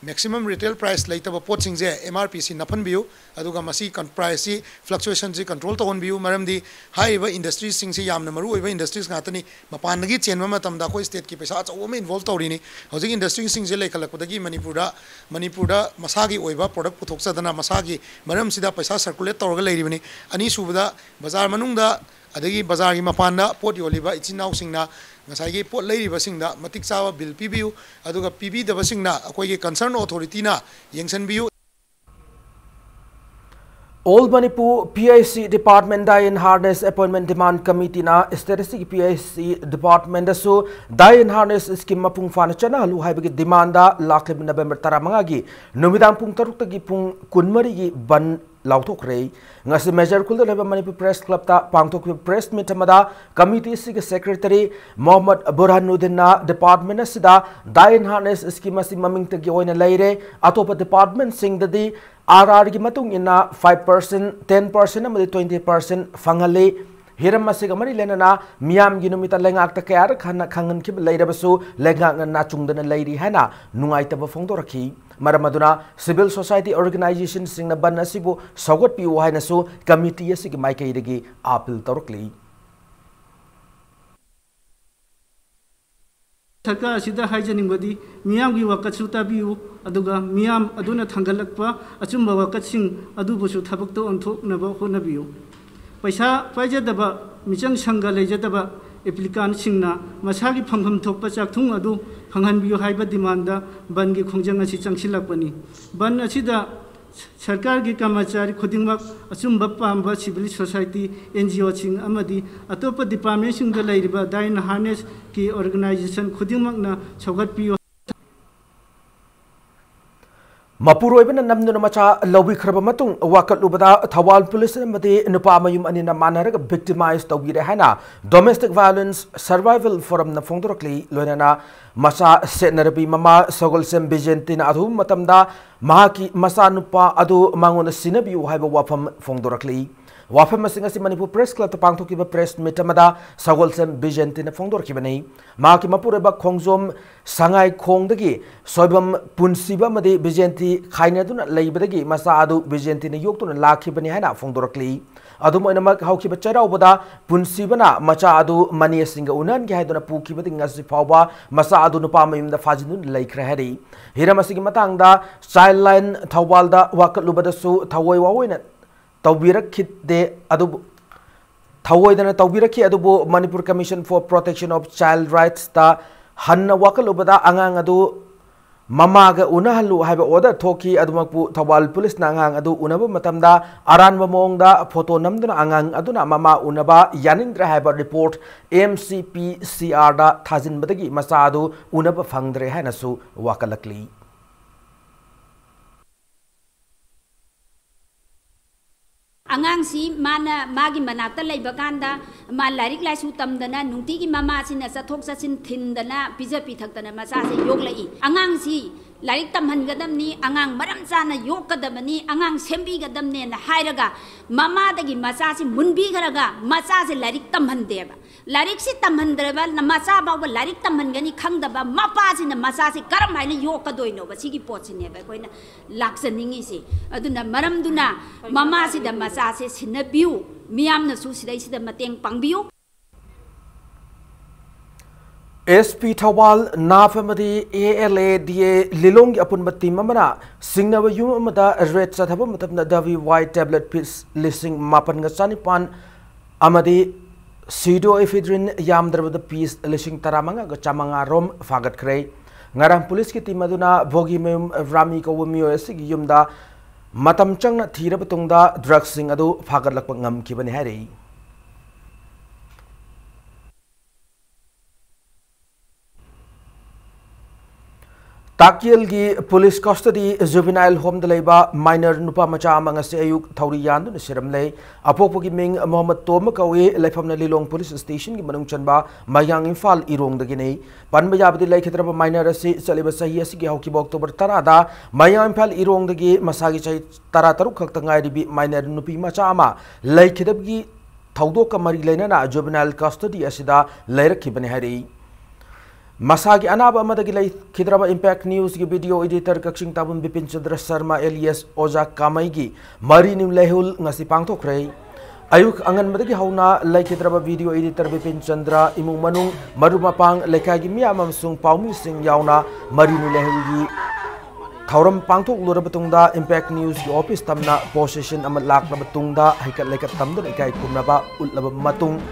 Maximum retail price ꯂꯩꯇꯕ ꯄꯣꯠꯁꯤꯡꯁꯦ M R P ꯁꯤ ꯅꯞꯍꯟꯕꯤꯌꯨ, ꯑꯗꯨꯒ ꯃꯁꯤ ꯀꯟ-, price ꯁꯤ fluctuation ꯁꯤ control ꯇꯧꯍꯟꯕꯤꯌꯨ꯫ ꯃꯔꯝꯗꯤ ꯍꯥꯏꯔꯤꯕ industry ꯁꯤꯡꯁꯤ ꯌꯥꯝꯅ ꯃꯔꯨ ꯑꯣꯏꯕ industries ꯉꯥꯛꯇꯅꯤ, ꯃꯄꯥꯟꯗꯒꯤ ꯆꯦꯟꯕ ꯃꯇꯝꯗ ꯑꯩꯈꯣꯏ state ꯀꯤ ꯄꯩꯁꯥ ꯑꯆꯧꯕ ꯑꯃ involve ꯇꯧꯔꯤꯅꯤ꯫ ꯍꯧꯖꯤꯛ industry ꯁꯤꯡꯁꯦ ꯂꯩꯈꯠꯂꯛꯄꯗꯒꯤ ꯃꯅꯤꯄꯨꯔꯗ, ꯃꯅꯤꯄꯨꯔꯗ ꯃꯁꯥꯒꯤ ꯑꯣꯏꯕ product ꯄꯨꯊꯣꯛꯆꯗꯅ ꯃꯁꯥꯒꯤ ꯃꯔꯝꯁꯤꯗ ꯄꯩꯁꯥ circulate ꯇꯧꯔꯒ ꯂꯩꯔꯤꯕꯅꯤ꯫ ꯑꯅꯤꯁꯨꯕꯗ, ꯕꯖꯥꯔ ꯃꯅꯨꯡꯗ ꯑꯗꯒꯤ ꯕꯖꯥꯔꯒꯤ ꯃꯄꯥꯟꯗ ꯄꯣꯠ ꯌꯣꯜꯂꯤꯕ ꯏꯆꯤꯟ ꯏꯅꯥꯎꯁꯤꯡꯅ ꯉꯁꯥꯏꯒꯤ ꯄꯣꯠ ꯂꯩꯔꯤꯕꯁꯤꯡꯗ ꯃꯇꯤꯛ ꯆꯥꯕ bill ꯄꯤꯕꯤꯌꯨ, ꯑꯗꯨꯒ ꯄꯤꯕꯤꯗꯕꯁꯤꯡꯅ ꯑꯩꯈꯣꯏꯒꯤ concern authority ꯅ ꯌꯦꯡꯁꯤꯟꯕꯤꯌꯨ꯫ All Manipur P H C Department Dye and Harness Appointment Demand Committee ꯅ state ꯑꯁꯤꯒꯤ P H C department ꯗꯁꯨ dye and harness scheme ꯃꯄꯨꯡ ꯐꯥꯅ ꯆꯠꯅꯍꯜꯂꯨ ꯍꯥꯏꯕꯒꯤ demand ꯗ ꯂꯥꯛꯂꯤꯕ November ꯇꯔꯥꯃꯉꯥꯒꯤ ꯅꯨꯃꯤꯗꯥꯡ ꯄꯨꯡ ꯇꯔꯨꯛꯇꯒꯤ ꯄꯨꯡ ꯀꯨꯟꯃꯔꯤꯒꯤ ꯕꯟ ꯂꯥꯎꯊꯣꯛꯈ꯭ꯔꯦ꯫ ꯉꯁꯤ ꯃꯦꯖꯔ ꯈꯨꯜꯗ ꯂꯩꯕ ꯃꯅꯤꯄꯨꯔ Press Club ꯇ ꯄꯥꯡꯊꯣꯛꯈꯤꯕ press meet ꯑꯃꯗ committee ꯑꯁꯤꯒꯤ secretary ꯃꯣꯍꯝꯃꯗ ꯕꯨꯔꯍꯥꯅꯨꯗꯤꯟꯅ department ꯑꯁꯤꯗ dye and harness scheme ꯑꯁꯤ ꯃꯃꯤꯡꯇꯒꯤ ꯑꯣꯏꯅ ꯂꯩꯔꯦ, ꯑꯇꯣꯞꯄ department ꯁꯤꯡꯗꯗꯤ R R ꯒꯤ ꯃꯇꯨꯡ ꯏꯟꯅ five percent, ten percent ꯑꯃꯗꯤ twenty percent ꯐꯪꯍꯜꯂꯤ꯫ ꯍꯤꯔꯝ ꯑꯁꯤꯒ ꯃꯔꯤ ꯂꯩꯅꯅ ꯃꯤꯌꯥꯝꯒꯤ ꯅꯨꯃꯤꯠꯇ ꯂꯩꯉꯥꯛꯇ ꯀꯌꯥꯔꯛ ꯍꯟꯅ ꯈꯪꯍꯟꯈꯤꯕ ꯂꯩꯔꯕꯁꯨ ꯂꯩꯉꯥꯛꯅ ꯅꯥꯆꯨꯡꯗꯅ ꯂꯩꯔꯤ ꯍꯥꯏꯅ ꯅꯨꯡꯉꯥꯏꯇꯕ ꯐꯣꯡꯗꯣꯔꯛꯈꯤ꯫ ꯃꯔꯝ ꯑꯗꯨꯅ civil society organization ꯁꯤꯡꯅ ꯕꯟ ꯑꯁꯤꯕꯨ ꯁꯧꯒꯠꯄꯤꯌꯨ ꯍꯥꯏꯅꯁꯨ committee ꯑꯁꯤꯒꯤ ꯃꯥꯏꯀꯩꯗꯒꯤ appeal ꯇꯧꯔꯛꯂꯤ꯫ ꯁꯔꯀꯥꯔ ꯑꯁꯤꯗ ꯍꯥꯏꯖꯅꯤꯡꯕꯗꯤ ꯃꯤꯌꯥꯝꯒꯤ ꯋꯥꯀꯠꯁꯨ ꯇꯥꯕꯤꯌꯨ, ꯑꯗꯨꯒ ꯃꯤꯌꯥꯝ ꯑꯗꯨꯅ ꯊꯥꯡꯒꯠꯂꯛꯄ ꯑꯆꯨꯝꯕ ꯋꯥꯀꯠꯁꯤꯡ ꯑꯗꯨꯕꯨꯁꯨ ꯊꯕꯛꯇ ꯑꯣꯟꯊꯣꯛꯅꯕ ꯍꯣꯠꯅꯕꯤꯌꯨ꯫ ꯄꯩꯁꯥ ꯄꯥꯏꯖꯗꯕ, ꯃꯤꯆꯪ ꯁꯪꯒ ꯂꯩꯖꯗꯕ applicant ꯁꯤꯡꯅ ꯃꯁꯥꯒꯤ ꯐꯪꯐꯝ ꯊꯣꯛꯄ ꯆꯥꯛꯊꯨꯡ ꯑꯗꯨ ꯐꯪꯍꯟꯕꯤꯌꯨ ꯍꯥꯏꯕ demand ꯗ ꯕꯟꯒꯤ ꯈꯣꯡꯖꯪ ꯑꯁꯤ ꯆꯪꯁꯤꯜꯂꯛꯄꯅꯤ꯫ ꯕꯟ ꯑꯁꯤꯗ ꯁꯔꯀꯥꯔꯒꯤ ꯀꯔꯃꯆꯥꯔꯤ ꯈꯨꯗꯤꯡꯃꯛ ꯑꯆꯨꯝꯕ ꯄꯥꯝꯕ civil society, N G O ꯁꯤꯡ ꯑꯃꯗꯤ ꯑꯇꯣꯞꯄ department ꯁꯤꯡꯗ ꯂꯩꯔꯤꯕ dye and harness ꯀꯤ organization ꯈꯨꯗꯤꯡꯃꯛꯅ ꯁꯧꯒꯠꯄꯤꯌꯨ꯫ ꯃꯄꯨꯔꯣꯏꯕꯅ ꯅꯝꯗꯨꯅ ꯃꯆꯥ ꯂꯧꯕꯤꯈ꯭ꯔꯕ ꯃꯇꯨꯡ ꯋꯥꯀꯠꯂꯨꯕꯗ ꯊꯧꯕꯥꯜ ꯄꯨꯂꯤꯁ ꯑꯃꯗꯤ ꯅꯨꯄꯥ ꯃꯌꯨꯝ ꯑꯅꯤꯅ ꯃꯥꯟꯅꯔꯒ victimize ꯇꯧꯕꯤꯔꯦ ꯍꯥꯏꯅ Domestic Violence Survival Forum ꯅ ꯐꯣꯡꯗꯣꯔꯛꯂꯤ꯫ ꯂꯣꯏꯅꯅ ꯃꯆꯥ ꯁꯦꯟꯅꯔꯕꯤ ꯃꯃꯥ ꯁꯒꯣꯜꯁꯦꯝ ꯕꯤꯖꯦꯟꯇꯤꯅ ꯑꯊꯨꯕ ꯃꯇꯝꯗ ꯃꯍꯥꯛꯀꯤ ꯃꯆꯥꯅꯨꯄꯥ ꯑꯗꯨ ꯃꯉꯣꯟꯗ ꯁꯤꯟꯅꯕꯤꯌꯨ ꯍꯥꯏꯕ ꯋꯥꯐꯝ ꯐꯣꯡꯗꯣꯔꯛꯂꯤ꯫ ꯋꯥꯐꯝꯁꯤꯡ ꯑꯁꯤ ꯃꯅꯤꯄꯨꯔ ꯄ꯭ꯔꯦꯁ ꯀ꯭ꯂꯕꯇ ꯄꯥꯡꯊꯣꯛꯈꯤꯕ ꯄ꯭ꯔꯦꯁ ꯃꯤꯠ ꯑꯃꯗ ꯁꯒꯣꯜꯁꯦꯝ ꯕꯤꯖꯦꯟꯇꯤꯅ ꯐꯣꯡꯗꯣꯔꯛꯈꯤꯕꯅꯤ꯫ ꯃꯍꯥꯛꯀꯤ ꯃꯄꯨꯔꯣꯏꯕ ꯈꯣꯡꯖꯣꯝ ꯁꯉꯥꯏꯈꯣꯡꯗꯒꯤ ꯁꯣꯏꯕꯝ ꯄꯨꯟꯁꯤꯕ ꯑꯃꯗꯤ ꯕꯤꯖꯦꯟꯇꯤ ꯈꯥꯏꯅꯗꯨꯅ ꯂꯩꯕꯗꯒꯤ ꯃꯆꯥ ꯑꯗꯨ ꯕꯤꯖꯦꯟꯇꯤꯅ ꯌꯣꯛꯇꯨꯅ ꯂꯥꯛꯈꯤꯕꯅꯤ ꯍꯥꯏꯅ ꯐꯣꯡꯗꯣꯔꯛꯂꯤ꯫ ꯑꯗꯨꯝ ꯑꯣꯏꯅꯃꯛ, ꯍꯧꯈꯤꯕ ꯆꯩꯔꯥꯎꯕꯗ ꯄꯨꯟꯁꯤꯕꯅ ꯃꯆꯥ ꯑꯗꯨ ꯃꯅꯦꯁꯤꯡꯒ ꯎꯅꯍꯟꯒꯦ ꯍꯥꯏꯗꯨꯅ ꯄꯨꯈꯤꯕꯗꯒꯤ ꯉꯁꯤ ꯐꯥꯎꯕ ꯃꯆꯥ ꯑꯗꯨ ꯅꯨꯄꯥ ꯃꯌꯨꯝꯗ ꯐꯥꯖꯤꯟꯗꯨꯅ ꯂꯩꯈ꯭ꯔꯦ ꯍꯥꯏꯔꯤ꯫ ꯍꯤꯔꯝ ꯑꯁꯤꯒꯤ ꯃꯇꯥꯡꯗ ꯆꯥꯏꯜ ꯂꯥꯏꯟ ꯊꯧꯕꯥꯜꯗ ꯋꯥꯀꯠꯂꯨꯕꯗꯁꯨ ꯊꯑꯣꯏ ꯋꯥꯑꯣꯏꯅ ꯇꯧꯕꯤꯔꯛꯈꯤꯗꯦ꯫ ꯑꯗꯨꯕꯨ ꯊꯑꯣꯏꯗꯅ ꯇꯧꯕꯤꯔꯛꯈꯤ꯫ ꯑꯗꯨꯕꯨ Manipur Commission for Protection of Child Rightsꯇ ꯍꯟꯅ ꯋꯥꯀꯠꯂꯨꯕꯗ ꯑꯉꯥꯡ ꯑꯗꯨ ꯃꯃꯥꯒ ꯎꯅꯍꯜꯂꯨ ꯍꯥꯏꯕ ꯑꯣꯔꯗꯔ ꯊꯣꯛꯈꯤ꯫ ꯑꯗꯨꯃꯛꯄꯨ ꯊꯧꯕꯥꯜ ꯄꯨꯂꯤꯁꯅ ꯑꯉꯥꯡ ꯑꯗꯨ ꯎꯅꯕ ꯃꯇꯝꯗ ꯑꯔꯥꯟꯕ ꯃꯑꯣꯡꯗ ꯐꯣꯇꯣ ꯅꯝꯗꯨꯅ ꯑꯉꯥꯡ ꯑꯗꯨꯅ ꯃꯃꯥ ꯎꯅꯕ ꯌꯥꯅꯤꯡꯗ꯭ꯔꯦ ꯍꯥꯏꯕ ꯔꯤꯄꯣꯔꯠ ꯑꯦꯝ ꯁꯤ ꯄꯤ ꯁꯤ ꯑꯥꯔꯗ ꯊꯥꯖꯤꯟꯕꯗꯒꯤ ꯃꯆꯥ ꯑꯗꯨ ꯎꯅꯕ ꯐꯪꯗ꯭ꯔꯦ ꯍꯥꯏꯅꯁꯨ ꯋꯥꯀꯠꯂꯛꯂꯤ꯫ ꯑꯉꯥꯡꯁꯤ ꯃꯥꯅ ꯃꯥꯒꯤ ꯃꯅꯥꯛꯇ ꯂꯩꯕ ꯀꯥꯟꯗ ꯃꯥ ꯂꯥꯏꯔꯤꯛ ꯂꯥꯏꯁꯨ ꯇꯝꯗꯅ ꯅꯨꯡꯇꯤꯒꯤ ꯃꯃꯥꯁꯤꯅ ꯆꯠꯊꯣꯛ ꯆꯠꯁꯤꯟ ꯊꯤꯟꯗꯅ ꯄꯤꯖ ꯄꯤꯊꯛꯇꯅ ꯃꯆꯥꯁꯦ ꯌꯣꯛꯂꯛꯏ꯫ ꯑꯉꯥꯡꯁꯤ ꯂꯥꯏꯔꯤꯛ ꯇꯝꯍꯟꯒꯗꯕꯅꯤ, ꯑꯉꯥꯡ ꯃꯔꯝ ꯆꯥꯅ ꯌꯣꯛꯀꯗꯕꯅꯤ, ꯑꯉꯥꯡ ꯁꯦꯝꯕꯤꯒꯗꯕꯅꯦꯅ ꯍꯥꯏꯔꯒ ꯃꯃꯥꯗꯒꯤ ꯃꯆꯥꯁꯤ ꯃꯨꯟꯕꯤꯈ꯭ꯔꯒ ꯃꯆꯥꯁꯦ ꯂꯥꯏꯔꯤꯛ ꯇꯝꯍꯟꯗꯦꯕ꯫ ꯂꯥꯏꯔꯤꯛꯁꯤ ꯇꯝꯍꯟꯗ꯭ꯔꯕ ꯃꯆꯥ ꯐꯥꯎꯕ ꯂꯥꯏꯔꯤꯛ ꯇꯝꯍꯟꯒꯅꯤ ꯈꯪꯗꯕ ꯃꯄꯥꯁꯤꯅ ꯃꯆꯥꯁꯤ ꯀꯔꯝ ꯍꯥꯏꯅ ꯌꯣꯛꯀꯗꯣꯏꯅꯣꯕ? ꯁꯤꯒꯤ ꯄꯣꯠꯁꯤꯅꯦꯕ ꯑꯩꯈꯣꯏꯅ ꯂꯥꯛꯆꯅꯤꯡꯉꯤꯁꯤ꯫ ꯑꯗꯨꯅ ꯃꯔꯝꯗꯨꯅ ꯃꯃꯥꯁꯤꯗ ꯃꯆꯥꯁꯦ ꯁꯤꯟꯅꯕꯤꯌꯨ, ꯃꯤꯌꯥꯝꯅꯁꯨ ꯁꯤꯗꯩꯁꯤꯗ ꯃꯇꯦꯡ ꯄꯥꯡꯕꯤꯌꯨ꯫ ꯑꯦꯁ ꯄꯤ ꯊꯧꯕꯥꯜ, ꯅꯥꯐ ꯑꯃꯗꯤ ꯑꯦ ꯑꯦꯜ ꯑꯦ ꯗꯤ ꯑꯦ ꯂꯤꯂꯣꯡꯒꯤ ꯑꯄꯨꯟꯕ ꯇꯤꯝ ꯑꯃꯅ ꯁꯤꯡꯅꯕ ꯌꯨꯝ ꯑꯃꯗ ꯔꯦꯗ ꯆꯠꯊꯕ ꯃꯇꯝꯗ ꯗꯕ꯭ꯂꯤꯌꯨ ꯋꯥꯏ ꯇꯦꯕ꯭ꯂꯦꯠ ꯄꯤꯁ ꯂꯤꯁꯤꯡ ꯃꯥꯄꯟꯒ ꯆꯅꯤꯄꯥꯟ ꯑꯃꯗꯤ ꯁꯤꯗꯣ ꯏꯐꯤꯗ꯭ꯔꯤꯟ ꯌꯥꯝꯗ꯭ꯔꯕꯗ ꯄꯤꯁ ꯂꯤꯁꯤꯡ ꯇꯔꯥꯃꯉꯥꯒ ꯆꯥꯃꯉꯥ ꯔꯣꯝ ꯐꯥꯒꯠꯈ꯭ꯔꯦ꯫ ꯉꯔꯥꯡ ꯄꯨꯂꯤꯁꯀꯤ ꯇꯤꯝ ꯑꯗꯨꯅ ꯚꯣꯒꯤꯃꯌꯨꯝ ꯔꯥꯃꯤ ꯀꯧꯕ ꯃꯤꯑꯣꯏ ꯑꯁꯤꯒꯤ ꯌꯨꯝꯗ ꯃꯇꯝ ꯆꯪꯅ ꯊꯤꯔꯕ ꯇꯨꯡꯗ ꯗ꯭ꯔꯒꯁꯤꯡ ꯑꯗꯨ ꯐꯥꯒꯠꯂꯛꯄ ꯉꯝꯈꯤꯕꯅꯤ ꯍꯥꯏꯔꯤ꯫ ꯇꯥꯛꯀꯦꯜꯒꯤ police custody juvenile homeꯗ ꯂꯩꯕ minor ꯅꯨꯄꯥ ꯃꯆꯥ ꯑꯃ ꯉꯁꯤ ꯑꯌꯨꯛ ꯊꯧꯔꯤ ꯌꯥꯟꯗꯨꯅ ꯁꯤꯔꯝꯂꯦ꯫ ꯑꯄꯣꯛꯄꯒꯤ ꯃꯤꯡ ꯃꯣꯍꯝꯃꯗ ꯇꯣꯝꯕ ꯀꯧꯏ꯫ ꯂꯩꯐꯝꯅ ꯂꯤꯂꯣꯡ police stationꯒꯤ ꯃꯅꯨꯡ ꯆꯟꯕ ꯃꯌꯥꯡ ꯏꯝꯐꯥꯜ ꯏꯔꯣꯡꯗꯒꯤꯅꯤ꯫ ꯄꯟꯕ ꯌꯥꯕꯗꯤ, ꯂꯩꯈꯤꯗ꯭ꯔꯕ minor ꯑꯁꯤ ꯆꯠꯂꯤꯕ ꯆꯍꯤ ꯑꯁꯤꯒꯤ ꯍꯧꯈꯤꯕ October ꯇꯔꯥꯗ ꯃꯌꯥꯡ ꯏꯝꯐꯥꯜ ꯏꯔꯣꯡꯗꯒꯤ ꯃꯁꯥꯒꯤ ꯆꯍꯤ ꯇꯔꯥ ꯇꯔꯨꯛ ꯈꯛꯇ ꯉꯥꯏꯔꯤꯕꯤ minor ꯅꯨꯄꯤ ꯃꯆꯥ ꯑꯃ ꯂꯩꯈꯤꯗꯕꯒꯤ ꯊꯧꯗꯣꯛꯀ ꯃꯔꯤ ꯂꯩꯅꯅ juvenile custody ꯑꯁꯤꯗ ꯂꯩꯔꯛꯈꯤꯕꯅꯤ ꯍꯥꯏꯔꯛꯏ꯫ ꯃꯁꯥꯒꯤ ꯑꯅꯥꯕ ꯑꯃꯗꯒꯤ ꯂꯩꯈꯤꯗ꯭ꯔꯕ Impact Newsꯀꯤ video editor ꯀꯛꯆꯤꯡ ꯇꯥꯕꯨꯝ ꯕꯤꯄꯤꯟ ꯆꯟꯗ꯭ꯔ ꯁꯔꯃ alias ꯑꯣꯖꯥ ꯀꯥꯃꯩꯒꯤ ꯃꯔꯤꯅꯤ ꯂꯩꯍꯨꯜ ꯉꯁꯤ ꯄꯥꯡꯊꯣꯛꯈ꯭ꯔꯦ꯫ ꯑꯌꯨꯛ ꯑꯉꯟꯕꯗꯒꯤ ꯍꯧꯅ ꯂꯩꯈꯤꯗ꯭ꯔꯕ video editor ꯕꯤꯄꯤꯟ ꯆꯟꯗ꯭ꯔ, ꯏꯃꯨꯡ ꯃꯅꯨꯡ, ꯃꯔꯨꯞ ꯃꯄꯥꯡ, ꯂꯩꯀꯥꯏꯒꯤ ꯃꯤꯌꯥꯝ ꯑꯃꯁꯨꯡ ꯄꯥꯎꯃꯤꯁꯤꯡ ꯌꯥꯎꯅ ꯃꯔꯤꯅꯤ ꯂꯩꯍꯨꯜꯒꯤ ꯊꯧꯔꯝ ꯄꯥꯡꯊꯣꯛꯂꯨꯔꯕ ꯇꯨꯡꯗ Impact Newsꯀꯤ office ꯇꯝꯅ procession ꯑꯃ ꯂꯥꯛꯂꯕ ꯇꯨꯡꯗ ꯍꯩꯀꯠ ꯂꯩꯀꯠ ꯇꯝꯗꯨꯅ ꯏꯀꯥꯏ ꯈꯨꯝꯅꯕ ꯎꯠꯂꯕ ꯃꯇꯨꯡ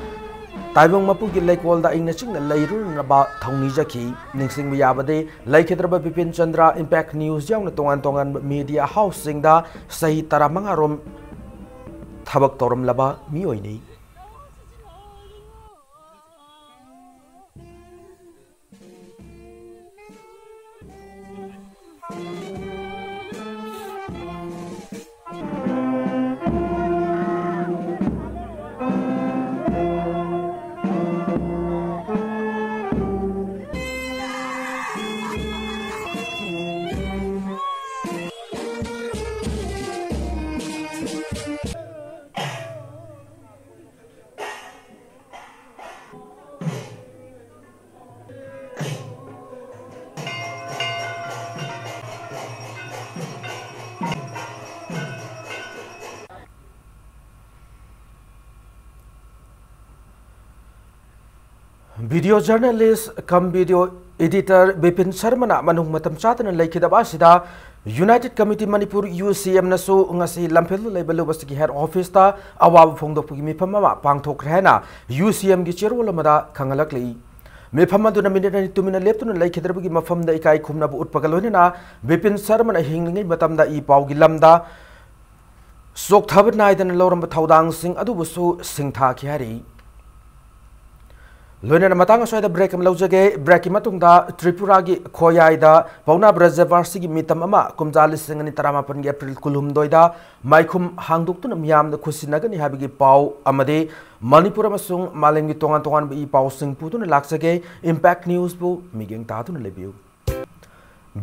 ꯇꯥꯏꯕꯪ ꯃꯄꯨꯒꯤ ꯂꯩꯀꯣꯜꯗ ꯏꯪꯅ ꯆꯤꯛꯅ ꯂꯩꯔꯨꯅꯕ ꯊꯧꯅꯤꯖꯈꯤ꯫ ꯅꯤꯡꯁꯤꯡꯕ ꯌꯥꯕꯗꯤ, ꯂꯩꯈꯤꯗ꯭ꯔꯕ ꯕꯤꯄꯤꯟ ꯆꯟꯗ꯭ꯔ Impact News ꯌꯥꯎꯅ ꯇꯣꯉꯥꯟ ꯇꯣꯉꯥꯟꯕ media houseꯁꯤꯡꯗ ꯆꯍꯤ ꯇꯔꯥꯃꯉꯥ ꯔꯣꯝ ꯊꯕꯛ ꯇꯧꯔꯝꯂꯕ ꯃꯤꯑꯣꯏꯅꯤ꯫ Video journalist cum video editor Bipin ꯁꯔꯃꯅ ꯃꯅꯨꯡ ꯃꯇꯝ ꯆꯥꯗꯅ ꯂꯩꯈꯤꯗꯕ ꯑꯁꯤꯗ United Committee Manipur, UCMꯅꯁꯨ ꯉꯁꯤ ꯂꯝꯐꯦꯜꯗ ꯂꯩꯕ ꯂꯨꯕꯁꯤꯒꯤ head officeꯇ ꯑꯋꯥꯕ ꯐꯣꯡꯗꯣꯛꯄꯒꯤ ꯃꯤꯐꯝ ꯑꯃ ꯄꯥꯡꯊꯣꯛꯈ꯭ꯔꯦ ꯍꯥꯏꯅ UCMꯒꯤ ꯆꯦꯔꯣꯜ ꯑꯃꯗ ꯈꯪꯍꯜꯂꯛꯂꯤ꯫ ꯃꯤꯐꯝ ꯑꯗꯨꯅ ꯃꯤꯅꯤꯠ ꯑꯅꯤ ꯇꯨꯃꯤꯟꯅ ꯂꯦꯞꯇꯨꯅ ꯂꯩꯈꯤꯗ꯭ꯔꯕꯒꯤ ꯃꯐꯝꯗ ꯏꯀꯥꯏ ꯈꯨꯝꯅꯕ ꯎꯠꯄꯒ ꯂꯣꯏꯅꯅ ꯕꯤꯄꯤꯟ ꯁꯔꯃꯅ ꯍꯤꯡꯂꯤꯉꯩ ꯃꯇꯝꯗ ꯏ ꯄꯥꯎꯒꯤ ꯂꯝꯗ ꯆꯣꯛꯊꯕ ꯅꯥꯏꯗꯅ ꯂꯧꯔꯝꯕ ꯊꯧꯗꯥꯡꯁꯤꯡ ꯑꯗꯨꯕꯨꯁꯨ ꯁꯤꯡꯊꯥꯈꯤ ꯍꯥꯏꯔꯤ꯫ ꯂꯣꯏꯅꯅ ꯃꯇꯥꯡ ꯑꯁ꯭ꯋꯥꯏꯗ ꯕ꯭ꯔꯦꯛ ꯑꯃ ꯂꯧꯖꯒꯦ꯫ ꯕ꯭ꯔꯦꯛꯀꯤ ꯃꯇꯨꯡꯗ ꯇ꯭ꯔꯤꯄꯨꯔꯥꯒꯤ ꯈꯣꯌꯥꯏꯗ ꯄꯥꯎꯅꯥ ꯕ꯭ꯔꯖꯕꯥꯁꯤꯒꯤ ꯃꯤꯇꯝ ꯑꯃ ꯀꯨꯝꯖꯥ ꯂꯤꯁꯤꯡ ꯑꯅꯤ ꯇꯔꯥꯃꯥꯄꯟꯒꯤ ꯑꯦꯄ꯭ꯔꯤꯜ ꯀꯨꯟꯍꯨꯝꯗꯣꯏꯗ ꯃꯥꯏꯈꯨꯝ ꯍꯥꯡꯗꯣꯛꯇꯨꯅ ꯃꯤꯌꯥꯝꯗ ꯈꯨꯠꯁꯤꯟꯅꯒꯅꯤ ꯍꯥꯏꯕꯒꯤ ꯄꯥꯎ ꯑꯃꯗꯤ ꯃꯅꯤꯄꯨꯔ ꯑꯃꯁꯨꯡ ꯃꯥꯂꯦꯝꯒꯤ ꯇꯣꯉꯥꯟ ꯇꯣꯉꯥꯟꯕ ꯏ ꯄꯥꯎꯁꯤꯡ ꯄꯨꯗꯨꯅ ꯂꯥꯛꯆꯒꯦ꯫ ꯏꯝꯄꯦꯛ ꯅ꯭ꯌꯨꯁꯄꯨ ꯃꯤꯠꯌꯦꯡ ꯇꯥꯗꯨꯅ ꯂꯩꯕꯤꯌꯨ꯫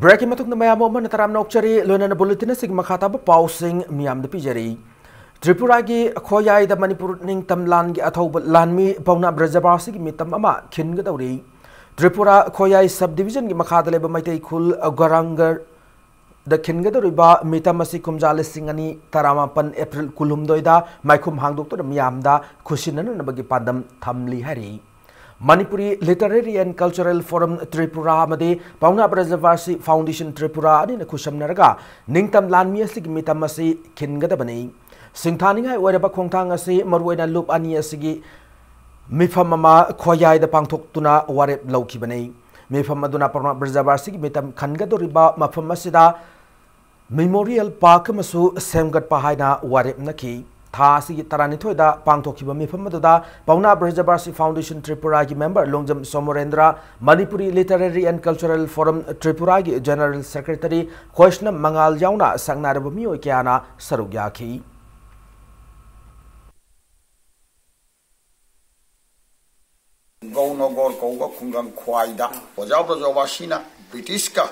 ꯕ꯭ꯔꯦꯛꯀꯤ ꯃꯇꯨꯡꯗ ꯃꯌꯥꯝ ꯑꯃꯅ ꯇꯔꯥꯝꯅ ꯑꯣꯛꯆꯔꯤ꯫ ꯂꯣꯏꯅꯅ ꯕꯨꯂꯦꯇꯤꯟ ꯑꯁꯤꯒꯤ ꯃꯈꯥ ꯇꯥꯕ ꯄꯥꯎꯁꯤꯡ ꯃꯤꯌꯥꯝꯗ ꯄꯤꯖꯔꯤ꯫ ꯇ꯭ꯔꯤꯄꯨꯔꯥꯒꯤ ꯈꯣꯌꯥꯏꯗ ꯃꯅꯤꯄꯨꯔ ꯅꯤꯡꯇꯝ ꯂꯥꯟꯒꯤ ꯑꯊꯧꯕ ꯂꯥꯟꯃꯤ ꯄꯥꯎꯅꯥ ꯕ꯭ꯔꯖꯕꯥꯁꯤꯒꯤ ꯃꯤꯇꯝ ꯑꯃ ꯈꯤꯟꯒꯗꯧꯔꯤ꯫ ꯇ꯭ꯔꯤꯄꯨꯔꯥ ꯈꯣꯌꯥꯏ ꯁꯕ ꯗꯤꯕꯤꯖꯟꯒꯤ ꯃꯈꯥꯗ ꯂꯩꯕ ꯃꯩꯇꯩ ꯈꯨꯜ ꯒꯔꯥꯡꯒꯔꯗ ꯈꯤꯟꯒꯗꯧꯔꯤꯕ ꯃꯤꯇꯝ ꯑꯁꯤ ꯀꯨꯝꯖꯥ ꯂꯤꯁꯤꯡ ꯑꯅꯤ ꯇꯔꯥꯃꯥꯄꯟ ꯑꯦꯄ꯭ꯔꯤꯜ ꯀꯨꯟꯍꯨꯝꯗꯣꯏꯗ ꯃꯥꯏꯈꯨꯝ ꯍꯥꯡꯗꯣꯛꯇꯨꯅ ꯃꯤꯌꯥꯝꯗ ꯈꯨꯠꯁꯤꯟꯅꯅꯕꯒꯤ ꯄꯥꯟꯗꯝ ꯊꯝꯂꯤ ꯍꯥꯏꯔꯤ꯫ Manipuri Literary and Cultural Forum Tripura ꯑꯃꯗꯤ ꯄꯥꯎꯅꯥ ꯕ꯭ꯔꯖꯕꯥꯁꯤ ꯐꯥꯎꯟꯗꯦꯁꯟ ꯇ꯭ꯔꯤꯄꯨꯔꯥ ꯑꯅꯤꯅ ꯈꯨꯠꯁꯝꯅꯔꯒ ꯅꯤꯡꯇꯝ ꯂꯥꯟꯃꯤ ꯑꯁꯤꯒꯤ ꯃꯤꯇꯝ ꯑꯁꯤ ꯈꯤꯟꯒꯗꯕꯅꯤ꯫ ꯁꯤꯡꯊꯥꯅꯤꯡꯉꯥꯏ ꯑꯣꯏꯔꯕ ꯈꯣꯡꯊꯥꯡ ꯑꯁꯤ ꯃꯔꯨꯑꯣꯏꯅ ꯂꯨꯞ ꯑꯅꯤ ꯑꯁꯤꯒꯤ ꯃꯤꯐꯝ ꯑꯃ ꯈꯣꯌꯥꯏꯗ ꯄꯥꯡꯊꯣꯛꯇꯨꯅ ꯋꯥꯔꯦꯞ ꯂꯧꯈꯤꯕꯅꯤ꯫ ꯃꯤꯐꯝ ꯑꯗꯨꯅ ꯄꯥꯎꯅꯥ ꯕ꯭ꯔꯖꯕꯥꯁꯤꯒꯤ ꯃꯤꯇꯝ ꯈꯟꯒꯗꯧꯔꯤꯕ ꯃꯐꯝ ꯑꯁꯤꯗ ꯃꯦꯃꯣꯔꯤꯌꯦꯜ ꯄꯥꯔꯛ ꯑꯃꯁꯨ ꯁꯦꯝꯒꯠꯄ ꯍꯥꯏꯅ ꯋꯥꯔꯦꯞꯅꯈꯤ꯫ ꯊꯥ ꯑꯁꯤꯒꯤ ꯇꯔꯥꯅꯤꯊꯣꯏꯗ ꯄꯥꯡꯊꯣꯛꯈꯤꯕ ꯃꯤꯐꯝ ꯑꯗꯨꯗ ꯄꯥꯎꯅꯥ ꯕ꯭ꯔꯖꯕꯥꯁꯤ ꯐꯥꯎꯟꯗꯦꯁꯟ ꯇ꯭ꯔꯤꯄꯨꯔꯥꯒꯤ member Longjam Somorendra, Manipuri literary and cultural forum ꯇ꯭ꯔꯤꯄꯨꯔꯥꯒꯤ ꯖꯦꯅꯔꯦꯜ ꯁꯦꯀ꯭ꯔꯦꯇꯔꯤ ꯈꯣꯏꯁꯅꯝ ꯃꯉꯥꯜ ꯌꯥꯎꯅ ꯁꯛꯅꯥꯏꯔꯕ ꯃꯤꯑꯣꯏ ꯀꯌꯥꯅ ꯁꯔꯨꯛ ꯌꯥꯈꯤ꯫ ꯒꯧꯅꯒꯣꯔ ꯀꯧꯕ ꯈꯨꯡꯒꯪ ꯈ꯭ꯋꯥꯏꯗ ꯑꯣꯖꯥ ꯕ꯭ꯔꯖꯕꯥꯁꯤꯅ ꯕ꯭ꯔꯤꯇꯤꯁꯀ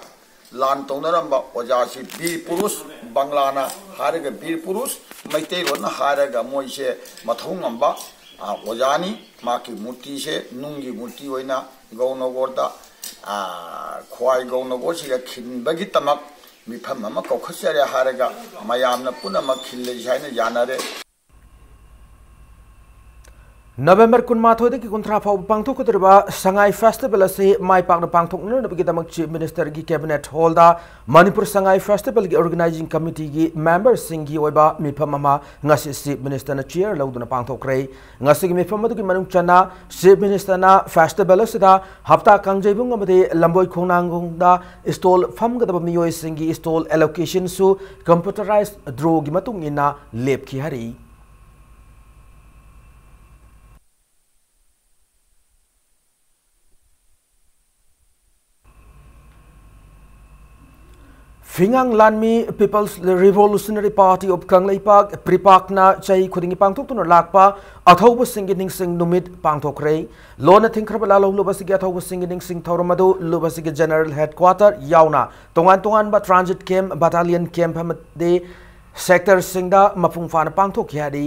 ꯂꯥꯟ ꯇꯧꯅꯔꯝꯕ ꯑꯣꯖꯥꯁꯤ ꯕꯤꯔ ꯄꯨꯔꯨꯁ, ꯕꯪꯂꯥꯅ ꯍꯥꯏꯔꯒ ꯕꯤꯔ ꯄꯨꯔꯨꯁ, ꯃꯩꯇꯩꯂꯣꯟꯅ ꯍꯥꯏꯔꯒ ꯃꯣꯏꯁꯦ ꯃꯊꯧ ꯉꯝꯕ, ꯑ, ꯑꯣꯖꯥꯅꯤ꯫ ꯃꯥꯒꯤ ꯃꯨꯔꯇꯤꯁꯦ ꯅꯨꯡꯒꯤ ꯃꯨꯔꯇꯤ ꯑꯣꯏꯅ ꯒꯧꯅꯒꯣꯔꯗ, ꯑ, ꯈ꯭ꯋꯥꯏ ꯒꯧꯅꯒꯣꯔꯁꯤꯗ ꯈꯤꯟꯕꯒꯤꯗꯃꯛ ꯃꯤꯐꯝ ꯑꯃ ꯀꯧꯈꯠꯆꯔꯦ ꯍꯥꯏꯔꯒ ꯃꯌꯥꯝꯅ ꯄꯨꯝꯅꯃꯛ ꯈꯤꯜꯂꯁꯤ ꯍꯥꯏꯅ ꯌꯥꯅꯔꯦ꯫ ꯅꯕꯦꯝꯕꯔ ꯀꯨꯟꯃꯥꯊꯣꯏꯗꯒꯤ ꯀꯨꯟꯊ꯭ꯔꯥ ꯐꯥꯎꯕ ꯄꯥꯡꯊꯣꯛꯀꯗꯧꯔꯤꯕ ꯁꯉꯥꯏ ꯐꯦꯁꯇꯤꯚꯦꯜ ꯑꯁꯤ ꯃꯥꯏ ꯄꯥꯛꯅ ꯄꯥꯡꯊꯣꯛꯅꯅꯕꯒꯤꯗꯃꯛ ꯆꯤꯐ ꯃꯤꯅꯤꯁꯇꯔꯒꯤ ꯀꯦꯕꯤꯅꯦꯠ ꯍꯣꯜꯗ ꯃꯅꯤꯄꯨꯔ ꯁꯉꯥꯏ ꯐꯦꯁꯇꯤꯚꯦꯜꯒꯤ ꯑꯣꯔꯒꯅꯥꯏꯖꯤꯡ ꯀꯃꯤꯇꯤꯒꯤ ꯃꯦꯝꯕꯔꯁꯤꯡꯒꯤ ꯑꯣꯏꯕ ꯃꯤꯐꯝ ꯑꯃ ꯉꯁꯤ ꯆꯤꯐ ꯃꯤꯅꯤꯁꯇꯔꯅ ꯆꯤꯌꯔ ꯂꯧꯗꯨꯅ ꯄꯥꯡꯊꯣꯛꯈ꯭ꯔꯦ꯫ ꯉꯁꯤꯒꯤ ꯃꯤꯐꯝ ꯑꯗꯨꯒꯤ ꯃꯅꯨꯡ ꯆꯟꯅ ꯆꯤꯐ ꯃꯤꯅꯤꯁꯇꯔꯅ ꯐꯦꯁꯇꯤꯚꯦꯜ ꯑꯁꯤꯗ ꯍꯞꯇꯥ ꯀꯥꯡꯖꯩꯕꯨꯡ ꯑꯃꯗꯤ ꯂꯝꯕꯣꯏ ꯈꯣꯡꯅꯥꯡꯈꯣꯡꯗ ꯁ꯭ꯇꯣꯜ ꯐꯝꯒꯗꯕ ꯃꯤꯑꯣꯏꯁꯤꯡꯒꯤ ꯁ꯭ꯇꯣꯜ ꯑꯦꯂꯣꯀꯦꯁꯟꯁꯨ ꯀꯝꯄ꯭ꯌꯨꯇꯔꯥꯏꯖ ꯗ꯭ꯔꯣꯒꯤ ꯃꯇꯨꯡ ꯏꯟꯅ ꯂꯦꯞꯈꯤ ꯍꯥꯏꯔꯤ꯫ ꯐꯤꯉꯥꯡ ꯂꯥꯟꯃꯤ People's Revolutionary Party of Kangleipak, ꯄ꯭ꯔꯤꯄꯥꯛꯅ ꯆꯍꯤ ꯈꯨꯗꯤꯡꯒꯤ ꯄꯥꯡꯊꯣꯛꯇꯨꯅ ꯂꯥꯛꯄ ꯑꯊꯧꯕꯁꯤꯡꯒꯤ ꯅꯤꯡꯁꯤꯡ ꯅꯨꯃꯤꯠ ꯄꯥꯡꯊꯣꯛꯈ꯭ꯔꯦ꯫ ꯂꯣꯟꯅ ꯊꯤꯡꯈ꯭ꯔꯕ ꯂꯥꯜꯍꯧ ꯂꯨꯞ ꯑꯁꯤꯒꯤ ꯑꯊꯧꯕꯁꯤꯡꯒꯤ ꯅꯤꯡꯁꯤꯡ ꯊꯧꯔꯝ ꯑꯗꯨ ꯂꯨꯞ ꯑꯁꯤꯒꯤ General Headquarter ꯌꯥꯎꯅ ꯇꯣꯉꯥꯟ ꯇꯣꯉꯥꯟꯕ transit camp, battalion camp ꯑꯃꯗꯤ sectorꯁꯤꯡꯗ ꯃꯄꯨꯡ ꯐꯥꯅ ꯄꯥꯡꯊꯣꯛꯈꯤ ꯍꯥꯏꯔꯤ꯫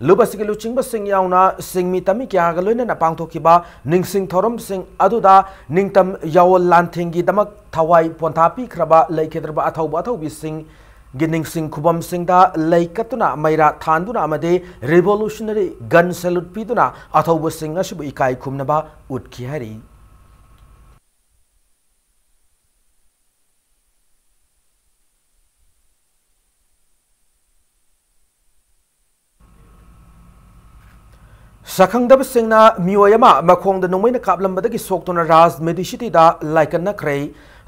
ꯂꯨꯞ ꯑꯁꯤꯒꯤ ꯂꯨꯆꯤꯡꯕꯁꯤꯡ ꯌꯥꯎꯅ ꯁꯤꯡꯃꯤ ꯇꯝꯃꯤ ꯀꯌꯥꯒ ꯂꯣꯏꯅꯅ ꯄꯥꯡꯊꯣꯛꯈꯤꯕ ꯅꯤꯡꯁꯤꯡ ꯊꯧꯔꯝꯁꯤꯡ ꯑꯗꯨꯗ ꯅꯤꯡꯇꯝ ꯌꯥꯑꯣꯜ ꯂꯥꯟꯊꯦꯡꯒꯤꯗꯃꯛ ꯊꯋꯥꯏ ꯄꯣꯟꯊꯥ ꯄꯤꯈ꯭ꯔꯕ ꯂꯩꯈꯤꯗ꯭ꯔꯕ ꯑꯊꯧꯕ ꯑꯊꯧꯕꯤꯁꯤꯡꯒꯤ ꯅꯤꯡꯁꯤꯡ ꯈꯨꯕꯝꯁꯤꯡꯗ ꯂꯩ ꯀꯠꯇꯨꯅ, ꯃꯩꯔꯥ ꯊꯥꯟꯗꯨꯅ ꯑꯃꯗꯤ revolutionary gun salute ꯄꯤꯗꯨꯅ ꯑꯊꯧꯕꯁꯤꯡ ꯑꯁꯤꯕꯨ ꯏꯀꯥꯏ ꯈꯨꯝꯅꯕ ꯎꯠꯈꯤ ꯍꯥꯏꯔꯤ꯫ ꯁꯛꯈꯪꯗꯕꯁꯤꯡꯅ ꯃꯤꯑꯣꯏ ꯑꯃ ꯃꯈꯣꯡꯗ ꯅꯣꯡꯃꯩꯅ ꯀꯥꯞꯂꯝꯕꯗꯒꯤ ꯁꯣꯛꯇꯨꯅ ꯔꯥꯖ ꯃꯦꯗꯤꯁꯤꯇꯤꯗ ꯂꯥꯏꯀꯠꯅꯈ꯭ꯔꯦ꯫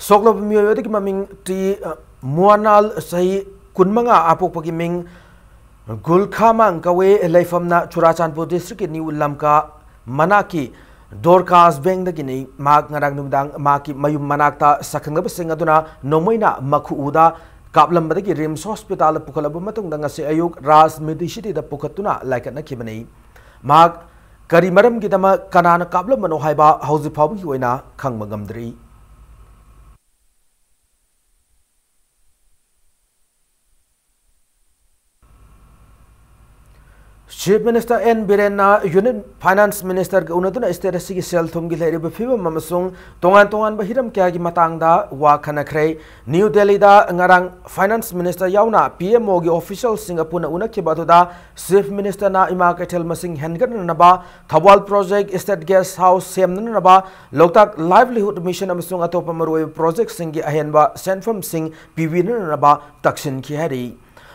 ꯁꯣꯛꯂꯕ ꯃꯤꯑꯣꯏ ꯑꯗꯨꯒꯤ ꯃꯃꯤꯡ ꯇꯤ ꯃꯨꯑꯅꯥꯜ, ꯆꯍꯤ ꯀꯨꯟꯃꯉꯥ, ꯑꯄꯣꯛꯄꯒꯤ ꯃꯤꯡ ꯒꯨꯜꯈꯥꯃꯥꯡ ꯀꯧꯏ꯫ ꯂꯩꯐꯝꯅ ꯆꯨꯔꯥꯆꯥꯟꯄꯨꯔ districtꯀꯤ ꯅ꯭ꯌꯨ ꯂꯝꯀꯥ ꯃꯅꯥꯛꯀꯤ ꯗꯣꯔꯀꯥꯁ ꯕꯦꯡꯗꯒꯤꯅꯤ꯫ ꯃꯍꯥꯛ ꯉꯔꯥꯡ ꯅꯨꯃꯤꯗꯥꯡ ꯃꯍꯥꯛꯀꯤ ꯃꯌꯨꯝ ꯃꯅꯥꯛꯇ ꯁꯛꯈꯪꯗꯕꯁꯤꯡ ꯑꯗꯨꯅ ꯅꯣꯡꯃꯩꯅ ꯃꯈꯨ ꯎꯗ ꯀꯥꯞꯂꯝꯕꯗꯒꯤ ꯔꯤꯝꯁ ꯍꯣꯁꯄꯤꯇꯥꯜꯗ ꯄꯨꯈꯠꯂꯕ ꯃꯇꯨꯡꯗ ꯉꯁꯤ ꯑꯌꯨꯛ ꯔꯥꯖ ꯃꯦꯗꯤꯁꯤꯇꯤꯗ ꯄꯨꯈꯠꯇꯨꯅ ꯂꯥꯏꯀꯠꯅꯈꯤꯕꯅꯤ꯫ ꯃꯍꯥꯛ ꯀꯔꯤ ꯃꯔꯝꯒꯤꯗꯃꯛ ꯀꯅꯥꯅ ꯀꯥꯞꯂꯝꯕꯅꯣ ꯍꯥꯏꯕ ꯍꯧꯖꯤꯛ ꯐꯥꯎꯕꯒꯤ ꯑꯣꯏꯅ ꯈꯪꯕ ꯉꯝꯗ꯭ꯔꯤ꯫ Chief Minister N ꯕꯤꯔꯦꯟꯅ Union Finance Ministerꯒ ꯎꯅꯗꯨꯅ state ꯑꯁꯤꯒꯤ ꯁꯦꯜ ꯊꯨꯝꯒꯤ ꯂꯩꯔꯤꯕ ꯐꯤꯕꯝ ꯑꯃꯁꯨꯡ ꯇꯣꯉꯥꯟ ꯇꯣꯉꯥꯟꯕ ꯍꯤꯔꯝ ꯀꯌꯥꯒꯤ ꯃꯇꯥꯡꯗ ꯋꯥ ꯈꯟꯅꯈ꯭ꯔꯦ꯫ ꯅ꯭ꯌꯨ ꯗꯦꯜꯂꯤꯗ ꯉꯔꯥꯡ Finance Minister ꯌꯥꯎꯅ P M Oꯒꯤ officialꯁꯤꯡꯒ ꯄꯨꯟꯅ ꯎꯅꯈꯤꯕ ꯑꯗꯨꯗ Chief Ministerꯅ ꯏꯃꯥ ꯀꯩꯊꯦꯜ ꯃꯁꯤꯡ ꯍꯦꯟꯒꯠꯅꯅꯕ, Thoubal project, state guest house ꯁꯦꯝꯅꯅꯕ, ꯂꯣꯛꯇꯥꯛ livelihood mission ꯑꯃꯁꯨꯡ ꯑꯇꯣꯞꯄ ꯃꯔꯨꯑꯣꯏꯕ projectꯁꯤꯡꯒꯤ ꯑꯍꯦꯟꯕ ꯁꯦꯟꯐꯝꯁꯤꯡ ꯄꯤꯕꯤꯅꯅꯕ ꯇꯛꯁꯤꯟꯈꯤ ꯍꯥꯏꯔꯤ꯫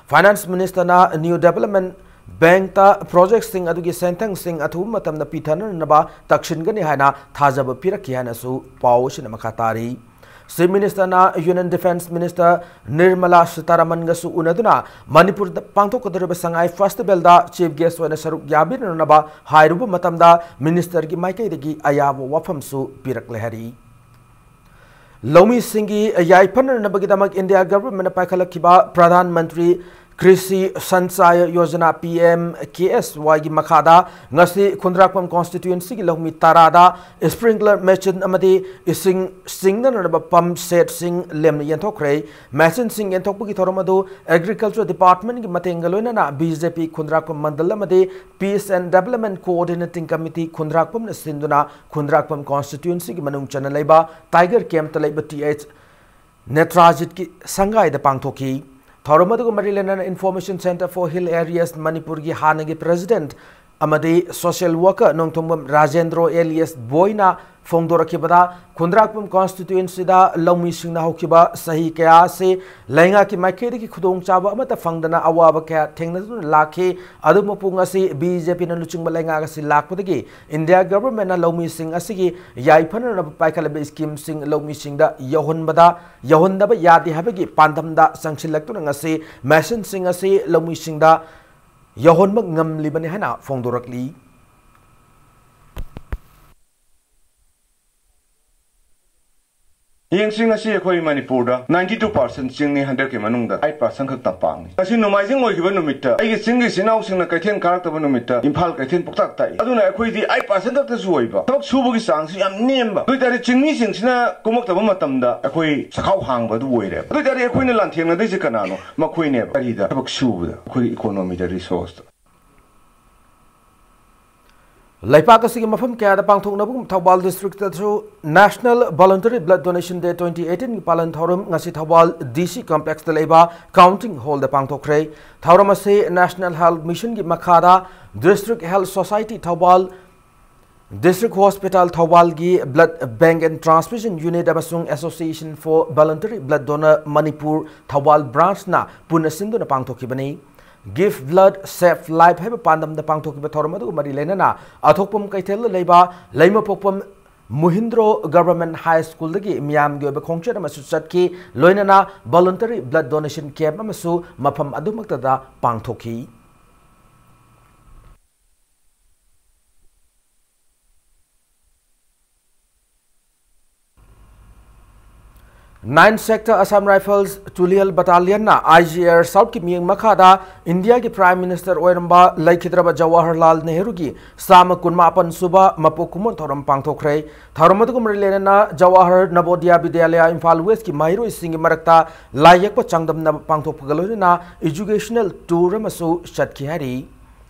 Finance Ministerꯅ New Development Bankꯇ projectꯁꯤꯡ ꯑꯗꯨꯒꯤ ꯁꯦꯟꯊꯪꯁꯤꯡ ꯑꯊꯨꯕ ꯃꯇꯝꯗ ꯄꯤꯊꯅꯅꯕ ꯇꯛꯁꯤꯟꯒꯅꯤ ꯍꯥꯏꯅ ꯊꯥꯖꯕ ꯄꯤꯔꯛꯈꯤ ꯍꯥꯏꯅꯁꯨ ꯄꯥꯎ ꯑꯁꯤꯅ ꯃꯈꯥ ꯇꯥꯔꯤ꯫ Chief Ministerꯅ Union Defence Minister Nirmala ꯁꯤꯇꯥꯔꯥꯃꯟꯒꯁꯨ ꯎꯅꯗꯨꯅ ꯃꯅꯤꯄꯨꯔꯗ ꯄꯥꯡꯊꯣꯛꯀꯗꯧꯔꯤꯕ ꯁꯉꯥꯏ Festivalꯗ chief guest ꯑꯣꯏꯅ ꯁꯔꯨꯛ ꯌꯥꯕꯤꯔꯅꯅꯕ ꯍꯥꯏꯔꯨꯕ ꯃꯇꯝꯗ ministerꯒꯤ ꯃꯥꯏꯀꯩꯗꯒꯤ ꯑꯌꯥꯕ ꯋꯥꯐꯝꯁꯨ ꯄꯤꯔꯛꯂꯦ ꯍꯥꯏꯔꯤ꯫ ꯂꯧꯃꯤꯁꯤꯡꯒꯤ ꯌꯥꯏꯐꯅꯅꯕꯒꯤꯗꯃꯛ ꯏꯟꯗꯤꯌꯥ ꯒꯚꯔꯟꯃꯦꯟꯠꯅ ꯄꯥꯏꯈꯠꯂꯛꯈꯤꯕ ꯄ꯭ꯔꯙꯥꯟ ꯃꯟꯇ꯭ꯔꯤ ꯀ꯭ꯔꯤꯁꯤ ꯁꯟꯆꯥꯌ ꯌꯣꯖꯅꯥ, ꯄꯤ ꯑꯦꯝ ꯀꯦ ꯑꯦꯁ ꯋꯥꯏꯒꯤ ꯃꯈꯥꯗ ꯉꯁꯤ ꯈꯨꯟꯗ꯭ꯔꯥꯛꯄꯝ ꯀꯣꯟꯁꯇꯤꯇ꯭ꯋꯦꯟꯁꯤꯒꯤ ꯂꯧꯃꯤ ꯇꯔꯥꯗ ꯁ꯭ꯄ꯭ꯔꯤꯡꯀꯂꯔ ꯃꯦꯆꯤꯟ ꯑꯃꯗꯤ ꯏꯁꯤꯡ ꯆꯤꯡꯅꯅꯕ ꯄꯝꯞ ꯁꯦꯠꯁꯤꯡ ꯂꯦꯝꯅ ꯌꯦꯟꯊꯣꯛꯈ꯭ꯔꯦ꯫ ꯃꯦꯆꯤꯟꯁꯤꯡ ꯌꯦꯟꯊꯣꯛꯄꯒꯤ ꯊꯧꯔꯝ ꯑꯗꯨ ꯑꯦꯒ꯭ꯔꯤꯀꯜꯆꯔ ꯗꯤꯄꯥꯔꯠꯃꯦꯟꯠꯀꯤ ꯃꯇꯦꯡꯒ ꯂꯣꯏꯅꯅ ꯕꯤ ꯖꯦ ꯄꯤ ꯈꯨꯟꯗ꯭ꯔꯥꯛꯄꯝ ꯃꯟꯗꯜ ꯑꯃꯗꯤ piece and development coordinating committee ꯈꯨꯟꯗ꯭ꯔꯥꯛꯄꯝꯅ ꯁꯤꯟꯗꯨꯅ ꯈꯨꯟꯗ꯭ꯔꯥꯛꯄꯝ ꯀꯣꯟꯁꯇꯤꯇ꯭ꯋꯦꯟꯁꯤꯒꯤ ꯃꯅꯨꯡ ꯆꯟꯅ ꯂꯩꯕ ꯇꯥꯏꯒꯔ ꯀꯦꯝꯞꯇ ꯂꯩꯕ ꯇꯤ ꯑꯩꯆ ꯅꯦꯇ꯭ꯔꯥꯖꯤꯠꯀꯤ ꯁꯪꯒꯥꯏꯗ ꯄꯥꯡꯊꯣꯛꯈꯤ꯫ ꯊꯧꯔꯝ ꯑꯗꯨꯒ ꯃꯔꯤ ꯂꯩꯅꯅ Information Centre for Hill Areas ꯃꯅꯤꯄꯨꯔꯒꯤ ꯍꯥꯟꯅꯒꯤ ꯄ꯭ꯔꯦꯁꯤꯗꯦꯟꯠ ꯑꯃꯗꯤ ꯁꯣꯁꯤꯌꯦꯜ ꯋꯥꯔꯀꯔ ꯅꯣꯡꯊꯣꯡꯕꯝ ꯔꯥꯖꯦꯟꯗ꯭ꯔꯣ ꯑꯦꯂꯤꯌꯥꯁ ꯕꯣꯏꯅ ꯐꯣꯡꯗꯣꯔꯛꯈꯤꯕꯗ, ꯈꯨꯟꯗ꯭ꯔꯥꯛꯄꯝ ꯀꯣꯟꯁꯇꯤꯇ꯭ꯋꯦꯟꯁꯤꯗ ꯂꯧꯃꯤꯁꯤꯡꯅ ꯍꯧꯈꯤꯕ ꯆꯍꯤ ꯀꯌꯥ ꯑꯁꯤ ꯂꯩꯉꯥꯛꯀꯤ ꯃꯥꯏꯀꯩꯗꯒꯤ ꯈꯨꯗꯣꯡꯆꯥꯕ ꯑꯃꯠꯇ ꯐꯪꯗꯅ ꯑꯋꯥꯕ ꯀꯌꯥ ꯊꯦꯡꯅꯗꯨꯅ ꯂꯥꯛꯈꯤ꯫ ꯑꯗꯨꯕꯨ ꯃꯄꯨꯡ ꯑꯁꯤ ꯕꯤ ꯖꯦ ꯄꯤꯅ ꯂꯨꯆꯤꯡꯕ ꯂꯩꯉꯥꯛ ꯑꯁꯤ ꯂꯥꯛꯄꯗꯒꯤ ꯏꯟꯗꯤꯌꯥ ꯒꯚꯔꯟꯃꯦꯟꯠꯅ ꯂꯧꯃꯤꯁꯤꯡ ꯑꯁꯤꯒꯤ ꯌꯥꯏꯐꯅꯅꯕ ꯄꯥꯏꯈꯠꯂꯕ ꯁ꯭ꯀꯤꯝꯁꯤꯡ ꯂꯧꯃꯤꯁꯤꯡꯗ ꯌꯧꯍꯟꯕꯗ, ꯌꯧꯍꯟꯗꯕ ꯌꯥꯗꯦ ꯍꯥꯏꯕꯒꯤ ꯄꯥꯟꯗꯝꯗ ꯆꯪꯁꯤꯜꯂꯛꯇꯨꯅ ꯉꯁꯤ ꯃꯦꯆꯤꯟꯁꯤꯡ ꯑꯁꯤ ꯂꯧꯃꯤꯁꯤꯡꯗ ꯌꯧꯍꯟꯕ ꯉꯝꯂꯤꯕꯅꯤ ꯍꯥꯏꯅ ꯐꯣꯡꯗꯣꯔꯛꯂꯤ꯫ ꯌꯦꯡꯁꯤ, ꯉꯁꯤ ꯑꯩꯈꯣꯏ ꯃꯅꯤꯄꯨꯔꯗ ninety two percent ꯆꯤꯡꯅꯤ, ꯍꯟꯗꯛꯀꯤ ꯃꯅꯨꯡꯗ eight percent ꯈꯛꯇ ꯇꯝꯄꯥꯛꯅꯤ꯫ ꯉꯁꯤ ꯅꯣꯡꯃꯥꯏꯖꯤꯡ ꯑꯣꯏꯈꯤꯕ ꯅꯨꯃꯤꯠꯇ, ꯑꯩꯒꯤ ꯆꯤꯡꯒꯤ ꯏꯆꯤꯟ ꯏꯅꯥꯎꯁꯤꯡꯅ ꯀꯩꯊꯦꯜ ꯀꯥꯔꯛꯇꯕ ꯅꯨꯃꯤꯠꯇ ꯏꯝꯐꯥꯜ ꯀꯩꯊꯦꯜ ꯄꯨꯡꯇꯥꯛ ꯇꯥꯛꯏ꯫ ꯑꯗꯨꯅ ꯑꯩꯈꯣꯏꯗꯤ eight percent ꯈꯛꯇꯁꯨ ꯑꯣꯏꯕ, ꯊꯕꯛ ꯁꯨꯕꯒꯤ ꯆꯥꯡꯁꯤ ꯌꯥꯝ ꯅꯦꯝꯕ꯫ ꯑꯗꯨ ꯑꯣꯏꯇꯥꯔꯗꯤ ꯆꯤꯡꯃꯤꯁꯤꯡꯁꯤꯅ ꯀꯨꯝꯃꯛꯇꯕ ꯃꯇꯝꯗ ꯑꯩꯈꯣꯏ ꯆꯈꯥꯎ ꯍꯥꯡꯕ ꯑꯗꯨ ꯑꯣꯏꯔꯦꯕ꯫ ꯑꯗꯨ ꯑꯣꯏꯇꯥꯔꯗꯤ ꯑꯩꯈꯣꯏꯅ ꯂꯥꯟꯊꯦꯡꯅꯗꯣꯏꯁꯦ ꯀꯅꯥꯅꯣ? ꯃꯈꯣꯏꯅꯦꯕ꯫ ꯀꯔꯤꯗ? ꯊꯕꯛ ꯁꯨꯕꯗ, ꯑꯩꯈꯣꯏꯒꯤ ꯏꯀꯣꯅꯣꯃꯤꯗ, ꯔꯤꯁꯣꯔꯁꯇ꯫ ꯂꯩꯄꯥꯛ ꯑꯁꯤꯒꯤ ꯃꯐꯝ ꯀꯌꯥꯗ ꯄꯥꯡꯊꯣꯛꯅꯕꯒꯨꯝ Thoubal ꯗꯤꯁꯇ꯭ꯔꯤꯛꯇꯁꯨ National Voluntary Blood Donation Day twenty eighteenꯒꯤ ꯄꯥꯂꯟ ꯊꯧꯔꯝ ꯉꯁꯤ ꯊꯧꯕꯥꯜ ꯗꯤ ꯁꯤ ꯀꯝꯄ꯭ꯂꯦꯛꯁꯇ ꯂꯩꯕ ꯀꯥꯎꯟꯇꯤꯡ ꯍꯣꯜꯗ ꯄꯥꯡꯊꯣꯛꯈ꯭ꯔꯦ꯫ ꯊꯧꯔꯝ ꯑꯁꯤ National Health Missionꯒꯤ ꯃꯈꯥꯗ District Health Society Thoubal, District Hospital ꯊꯧꯕꯥꯜꯒꯤ Blood Bank and Transfusion Unit ꯑꯃꯁꯨꯡ Association for Voluntary Blood Donor Manipur Thoubal ꯕ꯭ꯔꯥꯟꯆꯅ ꯄꯨꯟꯅ ꯁꯤꯟꯗꯨꯅ ꯄꯥꯡꯊꯣꯛꯈꯤꯕꯅꯤ꯫ Give Blood, Save Life ꯍꯥꯏꯕ ꯄꯥꯟꯗꯝꯗ ꯄꯥꯡꯊꯣꯛꯈꯤꯕ ꯊꯧꯔꯝ ꯑꯗꯨꯒ ꯃꯔꯤ ꯂꯩꯅꯅ ꯑꯊꯣꯛꯄꯝ ꯀꯩꯊꯦꯜꯗ ꯂꯩꯕ ꯂꯩꯃꯄꯣꯛꯄꯝ ꯃꯨꯍꯤꯟꯗ꯭ꯔꯣ ꯒꯚꯔꯟꯃꯦꯟꯠ ꯍꯥꯏ ꯁ꯭ꯀꯨꯜꯗꯒꯤ ꯃꯤꯌꯥꯝꯒꯤ ꯑꯣꯏꯕ ꯈꯣꯡꯆꯠ ꯑꯃꯁꯨ ꯆꯠꯈꯤ꯫ ꯂꯣꯏꯅꯅ voluntary blood donation camp ꯑꯃꯁꯨ ꯃꯐꯝ ꯑꯗꯨꯃꯛꯇꯗ ꯄꯥꯡꯊꯣꯛꯈꯤ꯫ Ninth Sector Assam Rifles Tulial Battalionꯅ I G R Southꯀꯤ ꯃꯤꯠꯌꯦꯡ ꯃꯈꯥꯗ ꯏꯟꯗꯤꯌꯥꯒꯤ Prime Minister ꯑꯣꯏꯔꯝꯕ ꯂꯩꯈꯤꯗ꯭ꯔꯕ ꯖꯋꯥꯍꯔꯂꯥꯜ ꯅꯦꯍꯔꯨꯒꯤ ꯆꯥꯝꯃ ꯀꯨꯟꯃꯥꯄꯟ ꯁꯨꯕ ꯃꯄꯣꯛ ꯀꯨꯝꯑꯣꯟ ꯊꯧꯔꯝ ꯄꯥꯡꯊꯣꯛꯈ꯭ꯔꯦ꯫ ꯊꯧꯔꯝ ꯑꯗꯨꯒ ꯃꯔꯤ ꯂꯩꯅꯅ ꯖꯋꯥꯍꯔ ꯅꯕꯣꯗꯤꯌꯥ ꯕꯤꯗ꯭ꯌꯥꯂꯌ ꯏꯝꯐꯥꯜ Westꯀꯤ ꯃꯍꯩꯔꯣꯏꯁꯤꯡꯒꯤ ꯃꯔꯛꯇ ꯂꯥꯏ ꯌꯦꯛꯄ ꯆꯥꯡꯗꯝꯅꯕ ꯄꯥꯡꯊꯣꯛꯄꯒ ꯂꯣꯏꯅꯅ educational tour ꯑꯃꯁꯨ ꯆꯠꯈꯤ ꯍꯥꯏꯔꯤ꯫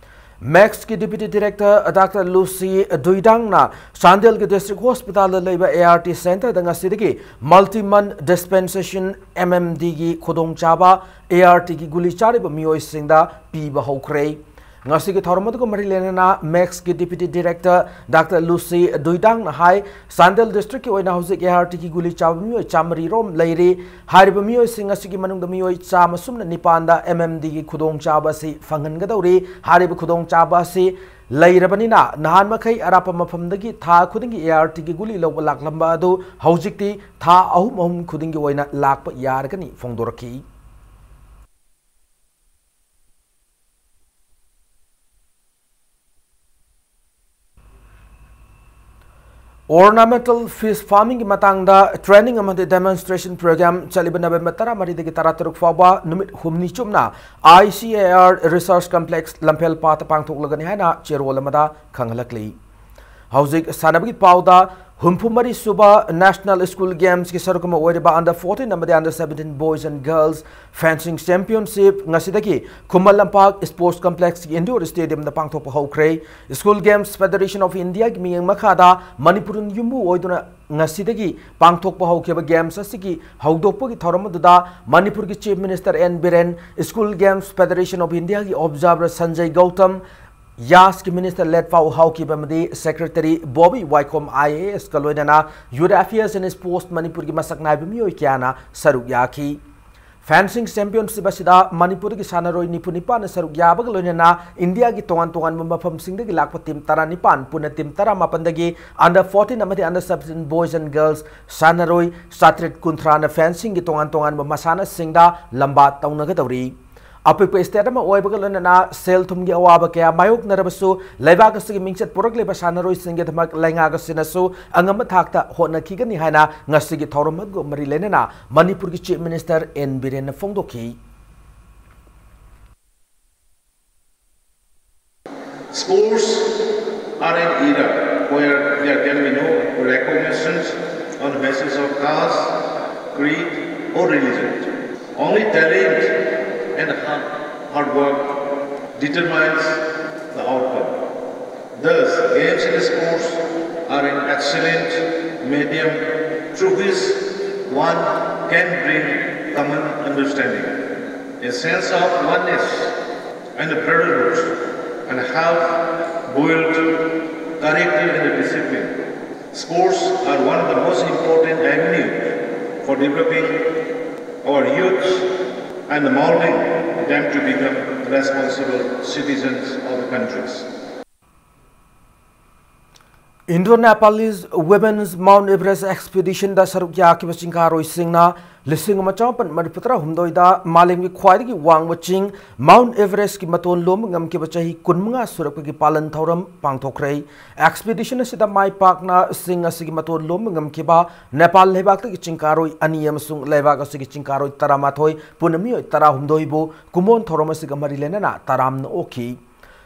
ꯃꯦꯛꯁꯀꯤ Deputy Director Doctor Lucy ꯗꯨꯏꯗꯥꯡꯅ ꯆꯥꯟꯗꯦꯜꯒꯤ District Hospitalꯗ ꯂꯩꯕ A R T Centreꯗ ꯉꯁꯤꯗꯒꯤ Multi Month Dispensation, M M Dꯒꯤ ꯈꯨꯗꯣꯡꯆꯥꯕ A R Tꯒꯤ ꯒꯨꯂꯤ ꯆꯥꯔꯤꯕ ꯃꯤꯑꯣꯏꯁꯤꯡꯗ ꯄꯤꯕ ꯍꯧꯈ꯭ꯔꯦ꯫ ꯉꯁꯤꯒꯤ ꯊꯧꯔꯝ ꯑꯗꯨꯒ ꯃꯔꯤ ꯂꯩꯅꯅ ꯃꯦꯛꯁꯀꯤ Deputy Director Doctor Lucy ꯗꯨꯏꯗꯥꯡꯅ ꯍꯥꯏ, ꯆꯥꯟꯗꯦꯜ Districtꯀꯤ ꯑꯣꯏꯅ ꯍꯧꯖꯤꯛ A R Tꯒꯤ ꯒꯨꯂꯤ ꯆꯥꯕ ꯃꯤꯑꯣꯏ ꯆꯥꯃꯔꯤ ꯔꯣꯝ ꯂꯩꯔꯤ꯫ ꯍꯥꯏꯔꯤꯕ ꯃꯤꯑꯣꯏꯁꯤꯡ ꯑꯁꯤꯒꯤ ꯃꯅꯨꯡꯗ ꯃꯤꯑꯣꯏ ꯆꯥꯝꯃ ꯁꯨꯞꯅ ꯅꯤꯄꯥꯟꯗ M M Dꯒꯤ ꯈꯨꯗꯣꯡꯆꯥꯕ ꯑꯁꯤ ꯐꯪꯍꯟꯒꯗꯧꯔꯤ꯫ ꯍꯥꯏꯔꯤꯕ ꯈꯨꯗꯣꯡꯆꯥꯕ ꯑꯁꯤ ꯂꯩꯔꯕꯅꯤꯅ ꯅꯍꯥꯟ ꯃꯈꯩ ꯑꯔꯥꯞꯄ ꯃꯐꯝꯗꯒꯤ ꯊꯥ ꯈꯨꯗꯤꯡꯒꯤ A R Tꯒꯤ ꯒꯨꯂꯤ ꯂꯧꯕ ꯂꯥꯛꯂꯝꯕ ꯑꯗꯨ ꯍꯧꯖꯤꯛꯇꯤ ꯊꯥ ꯑꯍꯨꯝ ꯑꯍꯨꯝ ꯈꯨꯗꯤꯡꯒꯤ ꯑꯣꯏꯅ ꯂꯥꯛꯄ ꯌꯥꯔꯒꯅꯤ ꯐꯣꯡꯗꯣꯔꯛꯈꯤ꯫ Ornamental fish farmingꯒꯤ ꯃꯇꯥꯡꯗ training ꯑꯃꯗꯤ demonstration program ꯆꯠꯂꯤꯕ November ꯇꯔꯥꯃꯔꯤꯗꯒꯤ ꯇꯔꯥꯇꯔꯨꯛ ꯐꯥꯎꯕ ꯅꯨꯃꯤꯠ ꯍꯨꯝꯅꯤ ꯆꯨꯞꯅ I C A R Research Complex ꯂꯝꯐꯦꯜ ꯄꯥꯠꯇ ꯄꯥꯡꯊꯣꯛꯂꯒꯅꯤ ꯍꯥꯏꯅ ꯆꯦꯔꯣꯜ ꯑꯃꯗ ꯈꯪꯍꯜꯂꯛꯂꯤ꯫ ꯍꯧꯖꯤꯛ ꯁꯥꯟꯅꯕꯒꯤ ꯄꯥꯎꯗ ꯍꯨꯝꯐꯨ ꯃꯔꯤ ꯁꯨꯕ National School Gamesꯀꯤ ꯁꯔꯨꯛ ꯑꯃ ꯑꯣꯏꯔꯤꯕ Under fourteen ꯑꯃꯗꯤ Under seventeen Boys and Girls Fencing Championship ꯉꯁꯤꯗꯒꯤ ꯈꯨꯃꯟ ꯂꯝꯄꯥꯛ Sports Complexꯀꯤ Indoor Stadiumꯗ ꯄꯥꯡꯊꯣꯛꯄ ꯍꯧꯈ꯭ꯔꯦ꯫ School Games Federation of Indiaꯒꯤ ꯃꯤꯠꯌꯦꯡ ꯃꯈꯥꯗ ꯃꯅꯤꯄꯨꯔ ꯌꯨꯝꯕꯨ ꯑꯣꯏꯗꯨꯅ ꯉꯁꯤꯗꯒꯤ ꯄꯥꯡꯊꯣꯛꯄ ꯍꯧꯈꯤꯕ games ꯑꯁꯤꯒꯤ ꯍꯧꯗꯣꯛꯄꯒꯤ ꯊꯧꯔꯝ ꯑꯗꯨꯗ ꯃꯅꯤꯄꯨꯔꯒꯤ Chief Minister N Biren, School Games Federation of Indiaꯒꯤ observer Sanjay Gautam, ꯌꯥꯁꯀꯤ Minister ꯂꯦꯠꯄꯥꯎ Haokip ꯑꯃꯗꯤ Secretary ꯕꯣꯕꯤ ꯋꯥꯏꯈꯣꯝ I A Sꯀ ꯂꯣꯏꯅꯅ Youth Affairs and Sports ꯃꯅꯤꯄꯨꯔꯒꯤ ꯃꯁꯛ ꯅꯥꯏꯕ ꯃꯤꯑꯣꯏ ꯀꯌꯥꯅ ꯁꯔꯨꯛ ꯌꯥꯈꯤ꯫ Fencing Championship ꯑꯁꯤꯗ ꯃꯅꯤꯄꯨꯔꯒꯤ ꯁꯥꯟꯅꯔꯣꯏ ꯅꯤꯐꯨ ꯅꯤꯄꯥꯟꯅ ꯁꯔꯨꯛ ꯌꯥꯕꯒ ꯂꯣꯏꯅꯅ ꯏꯟꯗꯤꯌꯥꯒꯤ ꯇꯣꯉꯥꯟ ꯇꯣꯉꯥꯟꯕ ꯃꯐꯝꯁꯤꯡꯗꯒꯤ ꯂꯥꯛꯄ team ꯇꯔꯥꯅꯤꯄꯥꯟ, ꯄꯨꯟꯅ team ꯇꯔꯥꯃꯥꯄꯟꯗꯒꯤ Under fourteen ꯑꯃꯗꯤ Under seventeen Boys and Girls ꯁꯥꯟꯅꯔꯣꯏ ꯆꯥꯇ꯭ꯔꯦꯠ ꯀꯨꯟꯊ꯭ꯔꯥꯅ fencingꯒꯤ ꯇꯣꯉꯥꯟ ꯇꯣꯉꯥꯟꯕ ꯃꯁꯥꯟꯅꯁꯤꯡꯗ ꯂꯝꯕꯥ ꯇꯧꯅꯒꯗꯧꯔꯤ꯫ ꯑꯄꯤꯛꯄ ꯁ꯭ꯇꯦꯠ ꯑꯃ ꯑꯣꯏꯕꯒ ꯂꯣꯏꯅꯅ ꯁꯦꯜ ꯊꯨꯝꯒꯤ ꯑꯋꯥꯕ ꯀꯌꯥ ꯃꯥꯌꯣꯛꯅꯔꯕꯁꯨ, ꯂꯩꯕꯥꯛ ꯑꯁꯤꯒꯤ ꯃꯤꯡꯆꯠ ꯄꯨꯔꯛꯂꯤꯕ ꯁꯥꯟꯅꯔꯣꯏꯁꯤꯡꯒꯤꯗꯃꯛ ꯂꯩꯉꯥꯛ ꯑꯁꯤꯅꯁꯨ ꯑꯉꯝꯕ ꯊꯥꯛꯇ ꯍꯣꯠꯅꯈꯤꯒꯅꯤ ꯍꯥꯏꯅ ꯉꯁꯤꯒꯤ ꯊꯧꯔꯝ ꯑꯗꯨꯒ ꯃꯔꯤ ꯂꯩꯅꯅ ꯃꯅꯤꯄꯨꯔꯒꯤ Chief Minister N ꯕꯤꯔꯦꯟꯅ ꯐꯣꯡꯗꯣꯛꯈꯤ꯫ Sports are an era where there can be no recognitions on the basis of caste, creed, or religion. Only talent and ha- hard work determines the outcome. Thus, games and sports are an excellent medium through which one can bring common understanding, a sense of oneness and brotherhood, and help build character and discipline. Sports are one of the most important avenues for developing our youth and molding them to become responsible citizens of the countries. Indo-Nepalese Women's Mount Everest Expeditionꯗ ꯁꯔꯨꯛ ꯌꯥꯈꯤꯕ ꯆꯤꯡꯀꯥꯔꯣꯏꯁꯤꯡꯅ ꯂꯤꯁꯤꯡ ꯑꯃ ꯆꯃꯥꯄꯟ ꯃꯔꯤꯐꯨꯇꯔꯥꯍꯨꯝꯗꯣꯏꯗ ꯃꯥꯂꯦꯝꯒꯤ ꯈ꯭ꯋꯥꯏꯗꯒꯤ ꯋꯥꯡꯕ ꯆꯤꯡ Mount Everestꯀꯤ ꯃꯇꯣꯟ ꯂꯣꯝꯕ ꯉꯝꯈꯤꯕ ꯆꯍꯤ ꯀꯨꯟꯃꯉꯥ ꯁꯨꯔꯛꯄꯒꯤ ꯄꯥꯂꯟ ꯊꯧꯔꯝ ꯄꯥꯡꯊꯣꯛꯈ꯭ꯔꯦ꯫ Expedition ꯑꯁꯤꯗ ꯃꯥꯏ ꯄꯥꯛꯅ ꯆꯤꯡ ꯑꯁꯤꯒꯤ ꯃꯇꯣꯟ ꯂꯣꯝꯕ ꯉꯝꯈꯤꯕ ꯅꯦꯄꯥꯜ ꯂꯩꯕꯥꯛꯇꯒꯤ ꯆꯤꯡꯀꯥꯔꯣꯏ ꯑꯅꯤ ꯑꯃꯁꯨꯡ ꯂꯩꯕꯥꯛ ꯑꯁꯤꯒꯤ ꯆꯤꯡꯀꯥꯔꯣꯏ ꯇꯔꯥꯃꯥꯊꯣꯏ, ꯄꯨꯟꯅ ꯃꯤꯑꯣꯏ ꯇꯔꯥꯍꯨꯝꯗꯣꯏꯕꯨ ꯀꯨꯝꯑꯣꯟ ꯊꯧꯔꯝ ꯑꯁꯤꯒ ꯃꯔꯤ ꯂꯩꯅꯅ ꯇꯔꯥꯝꯅ ꯑꯣꯛꯈꯤ꯫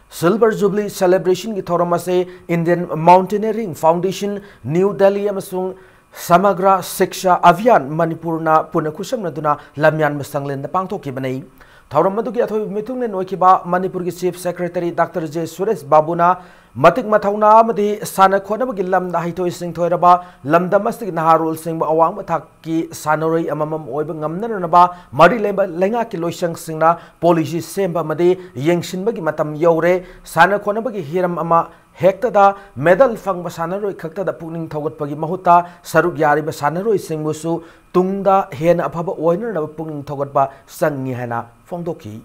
Silver Jubilee Celebrationꯒꯤ ꯊꯧꯔꯝ ꯑꯁꯤ Indian Mountaineering Foundation, New Delhi ꯑꯃꯁꯨꯡ Samagra Shiksha Abhiyan ꯃꯅꯤꯄꯨꯔꯅ ꯄꯨꯟꯅ ꯈꯨꯠꯁꯝꯅꯗꯨꯅ ꯂꯝꯌꯥꯟꯕ ꯁꯪꯂꯦꯟꯗ ꯄꯥꯡꯊꯣꯛꯈꯤꯕꯅꯤ꯫ ꯊꯧꯔꯝ ꯑꯗꯨꯒꯤ ꯑꯊꯣꯏꯕ ꯃꯤꯊꯨꯡꯂꯦꯟ ꯑꯣꯏꯈꯤꯕ ꯃꯅꯤꯄꯨꯔꯒꯤ Chief Secretary Doctor J Suresh ꯕꯥꯕꯨꯅ ꯃꯇꯤꯛ ꯃꯊꯧꯅꯥ ꯑꯃꯗꯤ ꯁꯥꯟꯅ ꯈꯣꯠꯅꯕꯒꯤ ꯂꯝꯗ ꯍꯩꯊꯣꯏ ꯁꯤꯡꯊꯣꯏꯔꯕ ꯂꯝꯗꯝ ꯑꯁꯤꯒꯤ ꯅꯍꯥꯔꯣꯜꯁꯤꯡꯕꯨ ꯑꯋꯥꯡꯕ ꯊꯥꯛꯀꯤ ꯁꯥꯟꯅꯔꯣꯏ ꯑꯃꯃꯝ ꯑꯣꯏꯕ ꯉꯝꯅꯅꯕ ꯃꯔꯤ ꯂꯩꯅꯕ ꯂꯩꯉꯥꯛꯀꯤ ꯂꯣꯏꯁꯪꯁꯤꯡꯅ policy ꯁꯦꯝꯕ ꯑꯃꯗꯤ ꯌꯦꯡꯁꯤꯟꯕꯒꯤ ꯃꯇꯝ ꯌꯧꯔꯦ꯫ ꯁꯥꯟꯅ ꯈꯣꯠꯅꯕꯒꯤ ꯍꯤꯔꯝ ꯑꯃ ꯍꯦꯛꯇꯗ medal ꯐꯪꯕ ꯁꯥꯟꯅꯔꯣꯏ ꯈꯛꯇꯗ ꯄꯨꯛꯅꯤꯡ ꯊꯧꯒꯠꯄꯒꯤ ꯃꯍꯨꯠꯇ ꯁꯔꯨꯛ ꯌꯥꯔꯤꯕ ꯁꯥꯟꯅꯔꯣꯏꯁꯤꯡꯕꯨꯁꯨ ꯇꯨꯡꯗ ꯍꯦꯟꯅ ꯑꯐꯕ ꯑꯣꯏꯅꯅꯕ ꯄꯨꯛꯅꯤꯡ ꯊꯧꯒꯠꯄ ꯆꯪꯏ ꯍꯥꯏꯅ ꯐꯣꯡꯗꯣꯛꯈꯤ꯫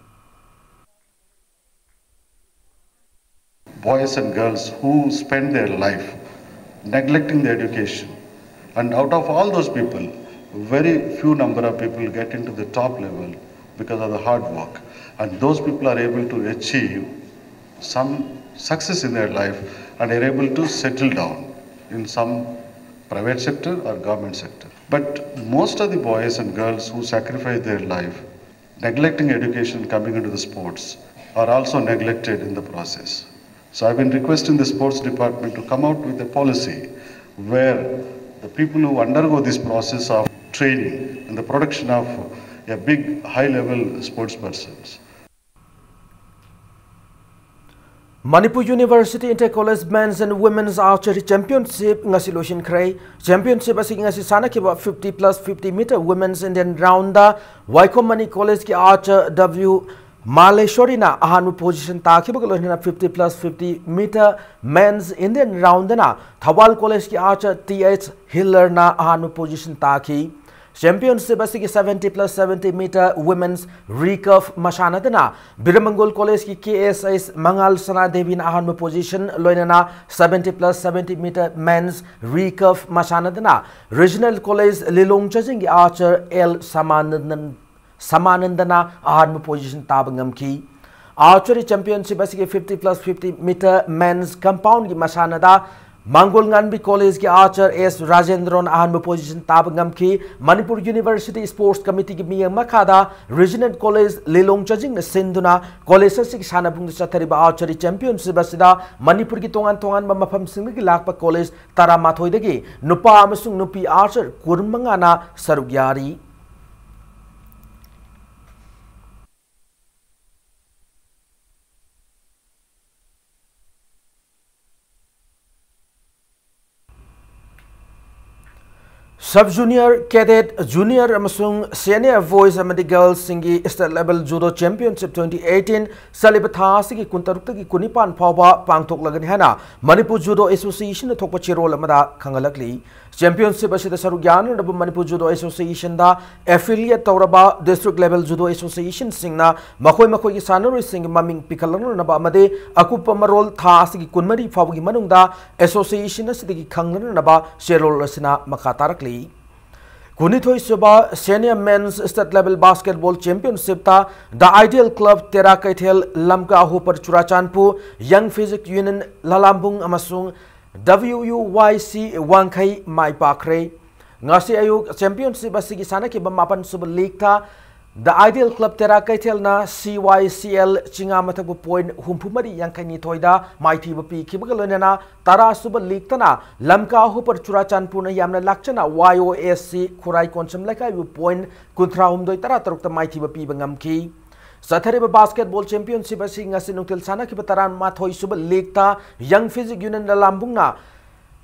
Boys and girls who spend their life neglecting their education, and out of all those people, very few number of people get into the top level because of the hard work. And those people are able to achieve some success in their life and are able to settle down in some private sector or government sector. But most of the boys and girls who sacrifice their life neglecting education, coming into the sports, are also neglected in the process. So I've been requesting the sports department to come out with a policy where the people who undergo this process of training and the production of a big high-level sports persons. Manipur University Inter College Men's and Women's Archery Championship ngasi loisinkhre. Championship asigi ngasi sanakiba fifty plus fifty meter Women's Indian round da Waikomani College ki archer W Maleshwarina ahanbu position takiba kalonina fifty plus fifty meter Men's Indian round na Thawal College ki archer T H Hiller na ahanbu position taki. Championship asigi seventy plus seventy meter Women's recurve masanadana Biramangol College ki K S S Mangal Sana Devi na ahanbu position loinana seventy plus seventy meter Men's recurve masanadana Regional College Lilong Chajing ki archer L Samanandan Samanandana ahanbu position taba ngamki. Archery Championship asigi fifty plus fifty meter Men's compound ki masanada Mangol Nganbi College ki archer S Rajendron ahanbu position taba ngamki. Manipur University Sports Committee ki miyang makhada Regional College Lilong Chajing na sinduna college asigi sanabung da chathariba archery championship asida Manipur ki tongan tongan ba mafam singda ki lakpa college tara mathoi dagi nupa amasung nupi archer kurmangana saruk yari. Sub Junior, Cadet, Junior amasung Senior Boys amadi Girls singgi State Level Judo Championship twenty eighteen saliba tha asigi kuntaruk tagi kunipan phauba pangthok lagani hana Manipur Judo Association na thokpa chirol amada khangalakli. Championship asida saruk yanaraba Manipur Judo Association da affiliate tauraba District Level Judo Association singna makhoi makhoi ki sanaroi singgi maming pikalanaraba amadi akupa marol tha asigi kunmari phaugi manungda Association asidagi khanglanaraba chirol asina makatarakli. ꯀꯨꯟꯅꯤꯊꯣꯏ ꯁꯨꯕ Senior Men's State Level Basketball Championship ꯇ The Ideal Club ꯇꯦꯔꯥ ꯀꯩꯊꯦꯜ, ꯂꯝꯀꯥ ꯍꯣꯄꯔ Churachandpur, Young Physique Union ꯂꯂꯥꯝꯕꯨꯡ ꯑꯃꯁꯨꯡ W U Y C ꯋꯥꯡꯈꯩ ꯃꯥꯏ ꯄꯥꯛꯈ꯭ꯔꯦ꯫ ꯉꯁꯤ ꯑꯌꯨꯛ championship ꯑꯁꯤꯒꯤ ꯁꯥꯟꯅꯈꯤꯕ ꯃꯥꯄꯟ ꯁꯨꯕ league ꯇ The Ideal Club Tera ꯀꯩꯊꯦꯜꯅ C Y C L ꯆꯤꯉꯥ ꯃꯊꯛꯄꯨ point ꯍꯨꯝꯐꯨ ꯃꯔꯤ ꯌꯥꯡꯈꯩ ꯅꯤꯊꯣꯏꯗ ꯃꯥꯏꯊꯤꯕ ꯄꯤꯈꯤꯕꯒ ꯂꯣꯏꯅꯅ ꯇꯔꯥ ꯁꯨꯕ league ꯇꯅ ꯂꯝꯀꯥ ꯍꯣꯄꯔ ꯆꯨꯔꯥꯆꯥꯟꯄꯨꯔꯅ ꯌꯥꯝꯅ ꯂꯥꯛꯆꯅ Y O S C ꯈꯨꯔꯥꯏ ꯀꯣꯟꯁꯝ ꯂꯩꯀꯥꯏꯕꯨ point ꯀꯨꯟꯊ꯭ꯔꯥ ꯍꯨꯝꯗꯣꯏ ꯇꯔꯥ ꯇꯔꯨꯛꯇ ꯃꯥꯏꯊꯤꯕ ꯄꯤꯕ ꯉꯝꯈꯤ꯫ ꯆꯠꯊꯔꯤꯕ basketball championship ꯑꯁꯤ ꯉꯁꯤ ꯅꯨꯡꯊꯤꯜ ꯁꯥꯟꯅꯈꯤꯕ ꯇꯔꯥꯃꯥꯊꯣꯏ ꯁꯨꯕ league ꯇ Young Physique Union ꯂꯂꯥꯝꯕꯨꯡꯅ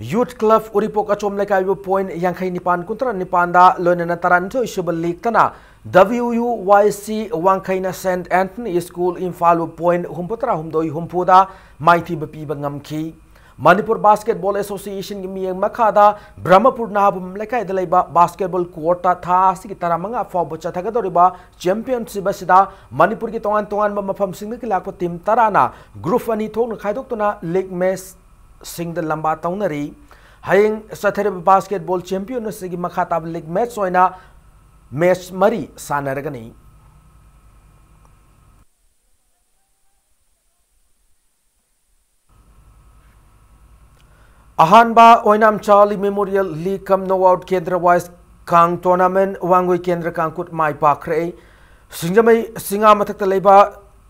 Youth Club ꯎꯔꯤꯄꯣꯛ ꯑꯆꯣꯝ ꯂꯩꯀꯥꯏꯕꯨ point ꯌꯥꯡꯈꯩ ꯅꯤꯄꯥꯟ ꯀꯨꯟꯊ꯭ꯔꯥ ꯅꯤꯄꯥꯟꯗ, ꯂꯣꯏꯅꯅ ꯇꯔꯥꯅꯤꯊꯣꯏ ꯁꯨꯕ league ꯇꯅ W U Y C ꯋꯥꯡꯈꯩꯅ Saint Anthony School ꯏꯝꯐꯥꯜꯕꯨ point ꯍꯨꯝꯐꯨ ꯇꯔꯥ ꯍꯨꯝꯗꯣꯏ ꯍꯨꯝꯐꯨꯗ ꯃꯥꯏꯊꯤꯕ ꯄꯤꯕ ꯉꯝꯈꯤ꯫ ꯃꯅꯤꯄꯨꯔ Basketball Association ꯒꯤ ꯃꯤꯠꯌꯦꯡ ꯃꯈꯥꯗ ꯕ꯭ꯔꯍꯃꯄꯨꯔ ꯅꯍꯥꯕꯝ ꯂꯩꯀꯥꯏꯗ ꯂꯩꯕ basketball court ꯇ ꯊꯥ ꯑꯁꯤꯒꯤ ꯇꯔꯥꯃꯉꯥ ꯐꯥꯎꯕ ꯆꯠꯊꯒꯗꯧꯔꯤꯕ championship ꯑꯁꯤꯗ ꯃꯅꯤꯄꯨꯔꯒꯤ ꯇꯣꯉꯥꯟ ꯇꯣꯉꯥꯟꯕ ꯃꯐꯝꯁꯤꯡꯗꯒꯤ ꯂꯥꯛꯄ team ꯇꯔꯥꯅ group ꯑꯅꯤ ꯊꯣꯛꯅ ꯈꯥꯏꯗꯣꯛꯇꯨꯅ league match ꯁꯤꯡꯗ ꯂꯝꯕꯥ ꯇꯧꯅꯔꯤ꯫ ꯍꯌꯦꯡ ꯆꯠꯊꯔꯤꯕ basketball champion ꯑꯁꯤꯒꯤ ꯃꯈꯥ ꯇꯥꯕ league match ꯑꯣꯏꯅ match ꯃꯔꯤ ꯁꯥꯟꯅꯔꯒꯅꯤ꯫ ꯑꯍꯥꯟꯕ Oinam Charlie Memorial League cum Knockout Kendra Wise ꯀꯥꯡ tournament ꯋꯥꯡꯒꯣꯏ ꯀꯦꯟꯗ꯭ꯔ ꯀꯥꯡꯀꯨꯠ ꯃꯥꯏ ꯄꯥꯛꯈ꯭ꯔꯦ꯫ ꯁꯤꯡꯖꯃꯩ ꯆꯤꯉꯥ ꯃꯊꯛꯇ ꯂꯩꯕ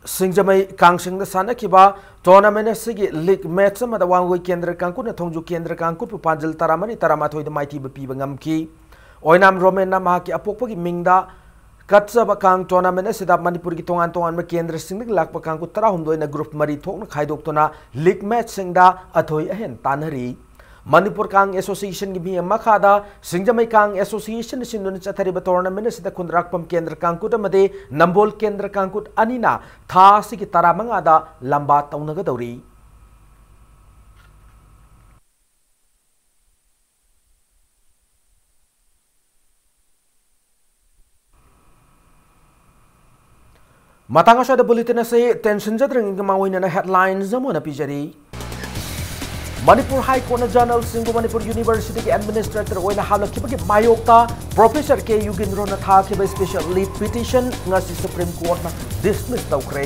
ꯁꯤꯡꯖꯃꯩ ꯀꯥꯡꯁꯤꯡꯗ ꯁꯥꯟꯅꯈꯤꯕ tournament ꯑꯁꯤꯒꯤ league match ꯑꯃꯗ ꯋꯥꯡꯒꯣꯏ ꯀꯦꯟꯗ꯭ꯔ ꯀꯥꯡꯀꯨꯠꯅ ꯊꯣꯡꯖꯨ ꯀꯦꯟꯗ꯭ꯔ ꯀꯥꯡꯀꯨꯠꯄꯨ ꯄꯥꯟꯖꯜ ꯇꯔꯥꯃꯔꯤ ꯇꯔꯥꯃꯥꯊꯣꯏꯗ ꯃꯥꯏꯊꯤꯕ ꯄꯤꯕ ꯉꯝꯈꯤ꯫ ꯑꯣꯏꯅꯥꯝ ꯔꯣꯃꯦꯟꯅ ꯃꯍꯥꯛꯀꯤ ꯑꯄꯣꯛꯄꯒꯤ ꯃꯤꯡꯗ ꯀꯠꯆꯕ ꯀꯥꯡ tournament ꯑꯁꯤꯗ ꯃꯅꯤꯄꯨꯔꯒꯤ ꯇꯣꯉꯥꯟ ꯇꯣꯉꯥꯟꯕ ꯀꯦꯟꯗ꯭ꯔꯁꯤꯡꯗꯒꯤ ꯂꯥꯛꯄ ꯀꯥꯡꯀꯨꯠ ꯇꯔꯥꯍꯨꯝꯗꯣꯏꯅ group ꯃꯔꯤ ꯊꯣꯛꯅ ꯈꯥꯏꯗꯣꯛꯇꯨꯅ league match ꯁꯤꯡꯗ ꯑꯊꯣꯏ ꯑꯍꯦꯟ ꯇꯥꯟꯅꯔꯤ꯫ ꯃꯅꯤꯄꯨꯔ ꯀꯥꯡ Association ꯒꯤ ꯃꯤꯠꯌꯦꯡ ꯃꯈꯥꯗ ꯁꯤꯡꯖꯃꯩ ꯀꯥꯡ Association ꯅ ꯁꯤꯟꯗꯨꯅ ꯆꯠꯊꯔꯤꯕ tournament ꯑꯁꯤꯗ ꯈꯨꯟꯗ꯭ꯔꯥꯛꯄꯝ ꯀꯦꯟꯗ꯭ꯔ ꯀꯥꯡꯀꯨꯠ ꯑꯃꯗꯤ ꯅꯝꯕꯣꯜ ꯀꯦꯟꯗ꯭ꯔ ꯀꯥꯡꯀꯨꯠ ꯑꯅꯤꯅ ꯊꯥ ꯑꯁꯤꯒꯤ ꯇꯔꯥꯃꯉꯥꯗ ꯂꯝꯕꯥ ꯇꯧꯅꯒꯗꯧꯔꯤ꯫ ꯃꯇꯥꯡ ꯑꯁ꯭ꯋꯥꯏꯗ bulletin ꯑꯁꯤ ꯇꯦꯟꯁꯤꯟꯖꯗ꯭ꯔꯤꯉꯩꯒꯤ ꯃꯥꯡꯑꯣꯏꯅꯅ headlines ꯑꯃ ꯑꯣꯏꯅ ꯄꯤꯖꯔꯤ꯫ ꯃꯅꯤꯄꯨꯔ ꯍꯥꯏ ꯀꯣꯔꯠꯅ ꯖꯔꯅꯦꯜꯁꯤꯡꯕꯨ ꯃꯅꯤꯄꯨꯔ ꯌꯨꯅꯤꯚꯔꯁꯤꯇꯤꯒꯤ ꯑꯦꯗꯃꯤꯅꯤꯁꯇ꯭ꯔꯦꯇꯔ ꯑꯣꯏꯅ ꯍꯥꯞꯂꯛꯈꯤꯕꯒꯤ ꯃꯥꯌꯣꯛꯇ ꯄ꯭ꯔꯣꯐꯦꯁꯔ ꯀꯦ ꯌꯨꯒꯦꯟꯗ꯭ꯔꯣꯅ ꯊꯥꯈꯤꯕ ꯁ꯭ꯄꯦꯁꯦꯜ ꯂꯤꯚ ꯄꯤꯇꯤꯁꯟ ꯉꯁꯤ ꯁꯨꯄ꯭ꯔꯤꯝ ꯀꯣꯔꯠꯅ ꯗꯤꯁꯃꯤꯁ ꯇꯧꯈ꯭ꯔꯦ꯫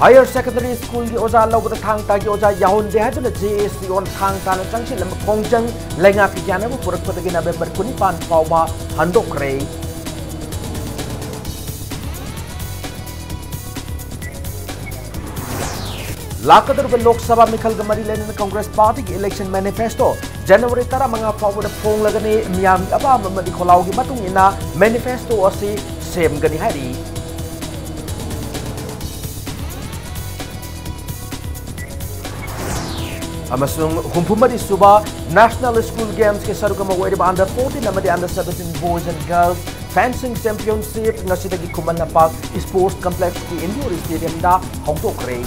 ꯍꯥꯌꯔ ꯁꯦꯀꯦꯟꯗꯔꯤ ꯁ꯭ꯀꯨꯜꯒꯤ ꯑꯣꯖꯥ ꯂꯧꯕꯗ ꯊꯥꯡ ꯇꯥꯒꯤ ꯑꯣꯖꯥ ꯌꯥꯍꯟꯗꯦ ꯍꯥꯏꯗꯨꯅ ꯖꯦ ꯑꯦꯁ ꯌꯨꯅ ꯊꯥꯡ ꯇꯥꯅ ꯆꯪꯁꯤꯜꯂꯝꯕ ꯈꯣꯡꯖꯪ ꯂꯩꯉꯥꯛꯀꯤ ꯌꯥꯅꯕ ꯄꯨꯔꯛꯄꯗꯒꯤ ꯅꯕꯦꯝꯕꯔ ꯀꯨꯟꯅꯤꯄꯥꯟ ꯐꯥꯎꯕ ꯍꯟꯗꯣꯛꯈ꯭ꯔꯦ꯫ ꯂꯥꯛꯀꯗꯧꯔꯤꯕ ꯂꯣꯛ ꯁꯚꯥ ꯃꯤꯈꯜꯒ ꯃꯔꯤ ꯂꯩꯅꯅ ꯀꯪꯒ꯭ꯔꯦꯁ ꯄꯥꯔꯇꯤꯒꯤ ꯏꯂꯦꯛꯁꯟ ꯃꯦꯅꯤꯐꯦꯁꯇꯣ ꯖꯅꯋꯥꯔꯤ ꯇꯔꯥꯃꯉꯥ ꯐꯥꯎꯕꯗ ꯐꯣꯡꯂꯒꯅꯤ꯫ ꯃꯤꯌꯥꯝꯒꯤ ꯑꯄꯥꯝꯕ ꯑꯃꯗꯤ ꯈꯣꯜꯂꯥꯎꯒꯤ ꯃꯇꯨꯡ ꯏꯟꯅ ꯃꯦꯅꯤꯐꯦꯁꯇꯣ ꯑꯁꯤ ꯁꯦꯝꯒꯅꯤ ꯍꯥꯏꯔꯤ꯫ ꯑꯃꯁꯨꯡ ꯍꯨꯝꯐꯨ ꯃꯔꯤ ꯁꯨꯕ ꯅꯦꯁꯅꯦꯜ ꯁ꯭ꯀꯨꯜ ꯒꯦꯝꯁꯀꯤ ꯁꯔꯨꯛ ꯑꯃ ꯑꯣꯏꯔꯤꯕ under fourteen ꯑꯃꯗꯤ under seventeen boys and girls fencing championship ꯉꯁꯤꯗꯒꯤ ꯈꯨꯃꯟ ꯂꯝꯄꯥꯛ ꯁ꯭ꯄꯣꯔꯠꯁ ꯀꯝꯄ꯭ꯂꯦꯛꯁꯀꯤ ꯏꯟꯗꯣꯔ ꯁ꯭ꯇꯦꯗꯤꯌꯝꯗ ꯍꯧꯗꯣꯛꯈ꯭ꯔꯦ꯫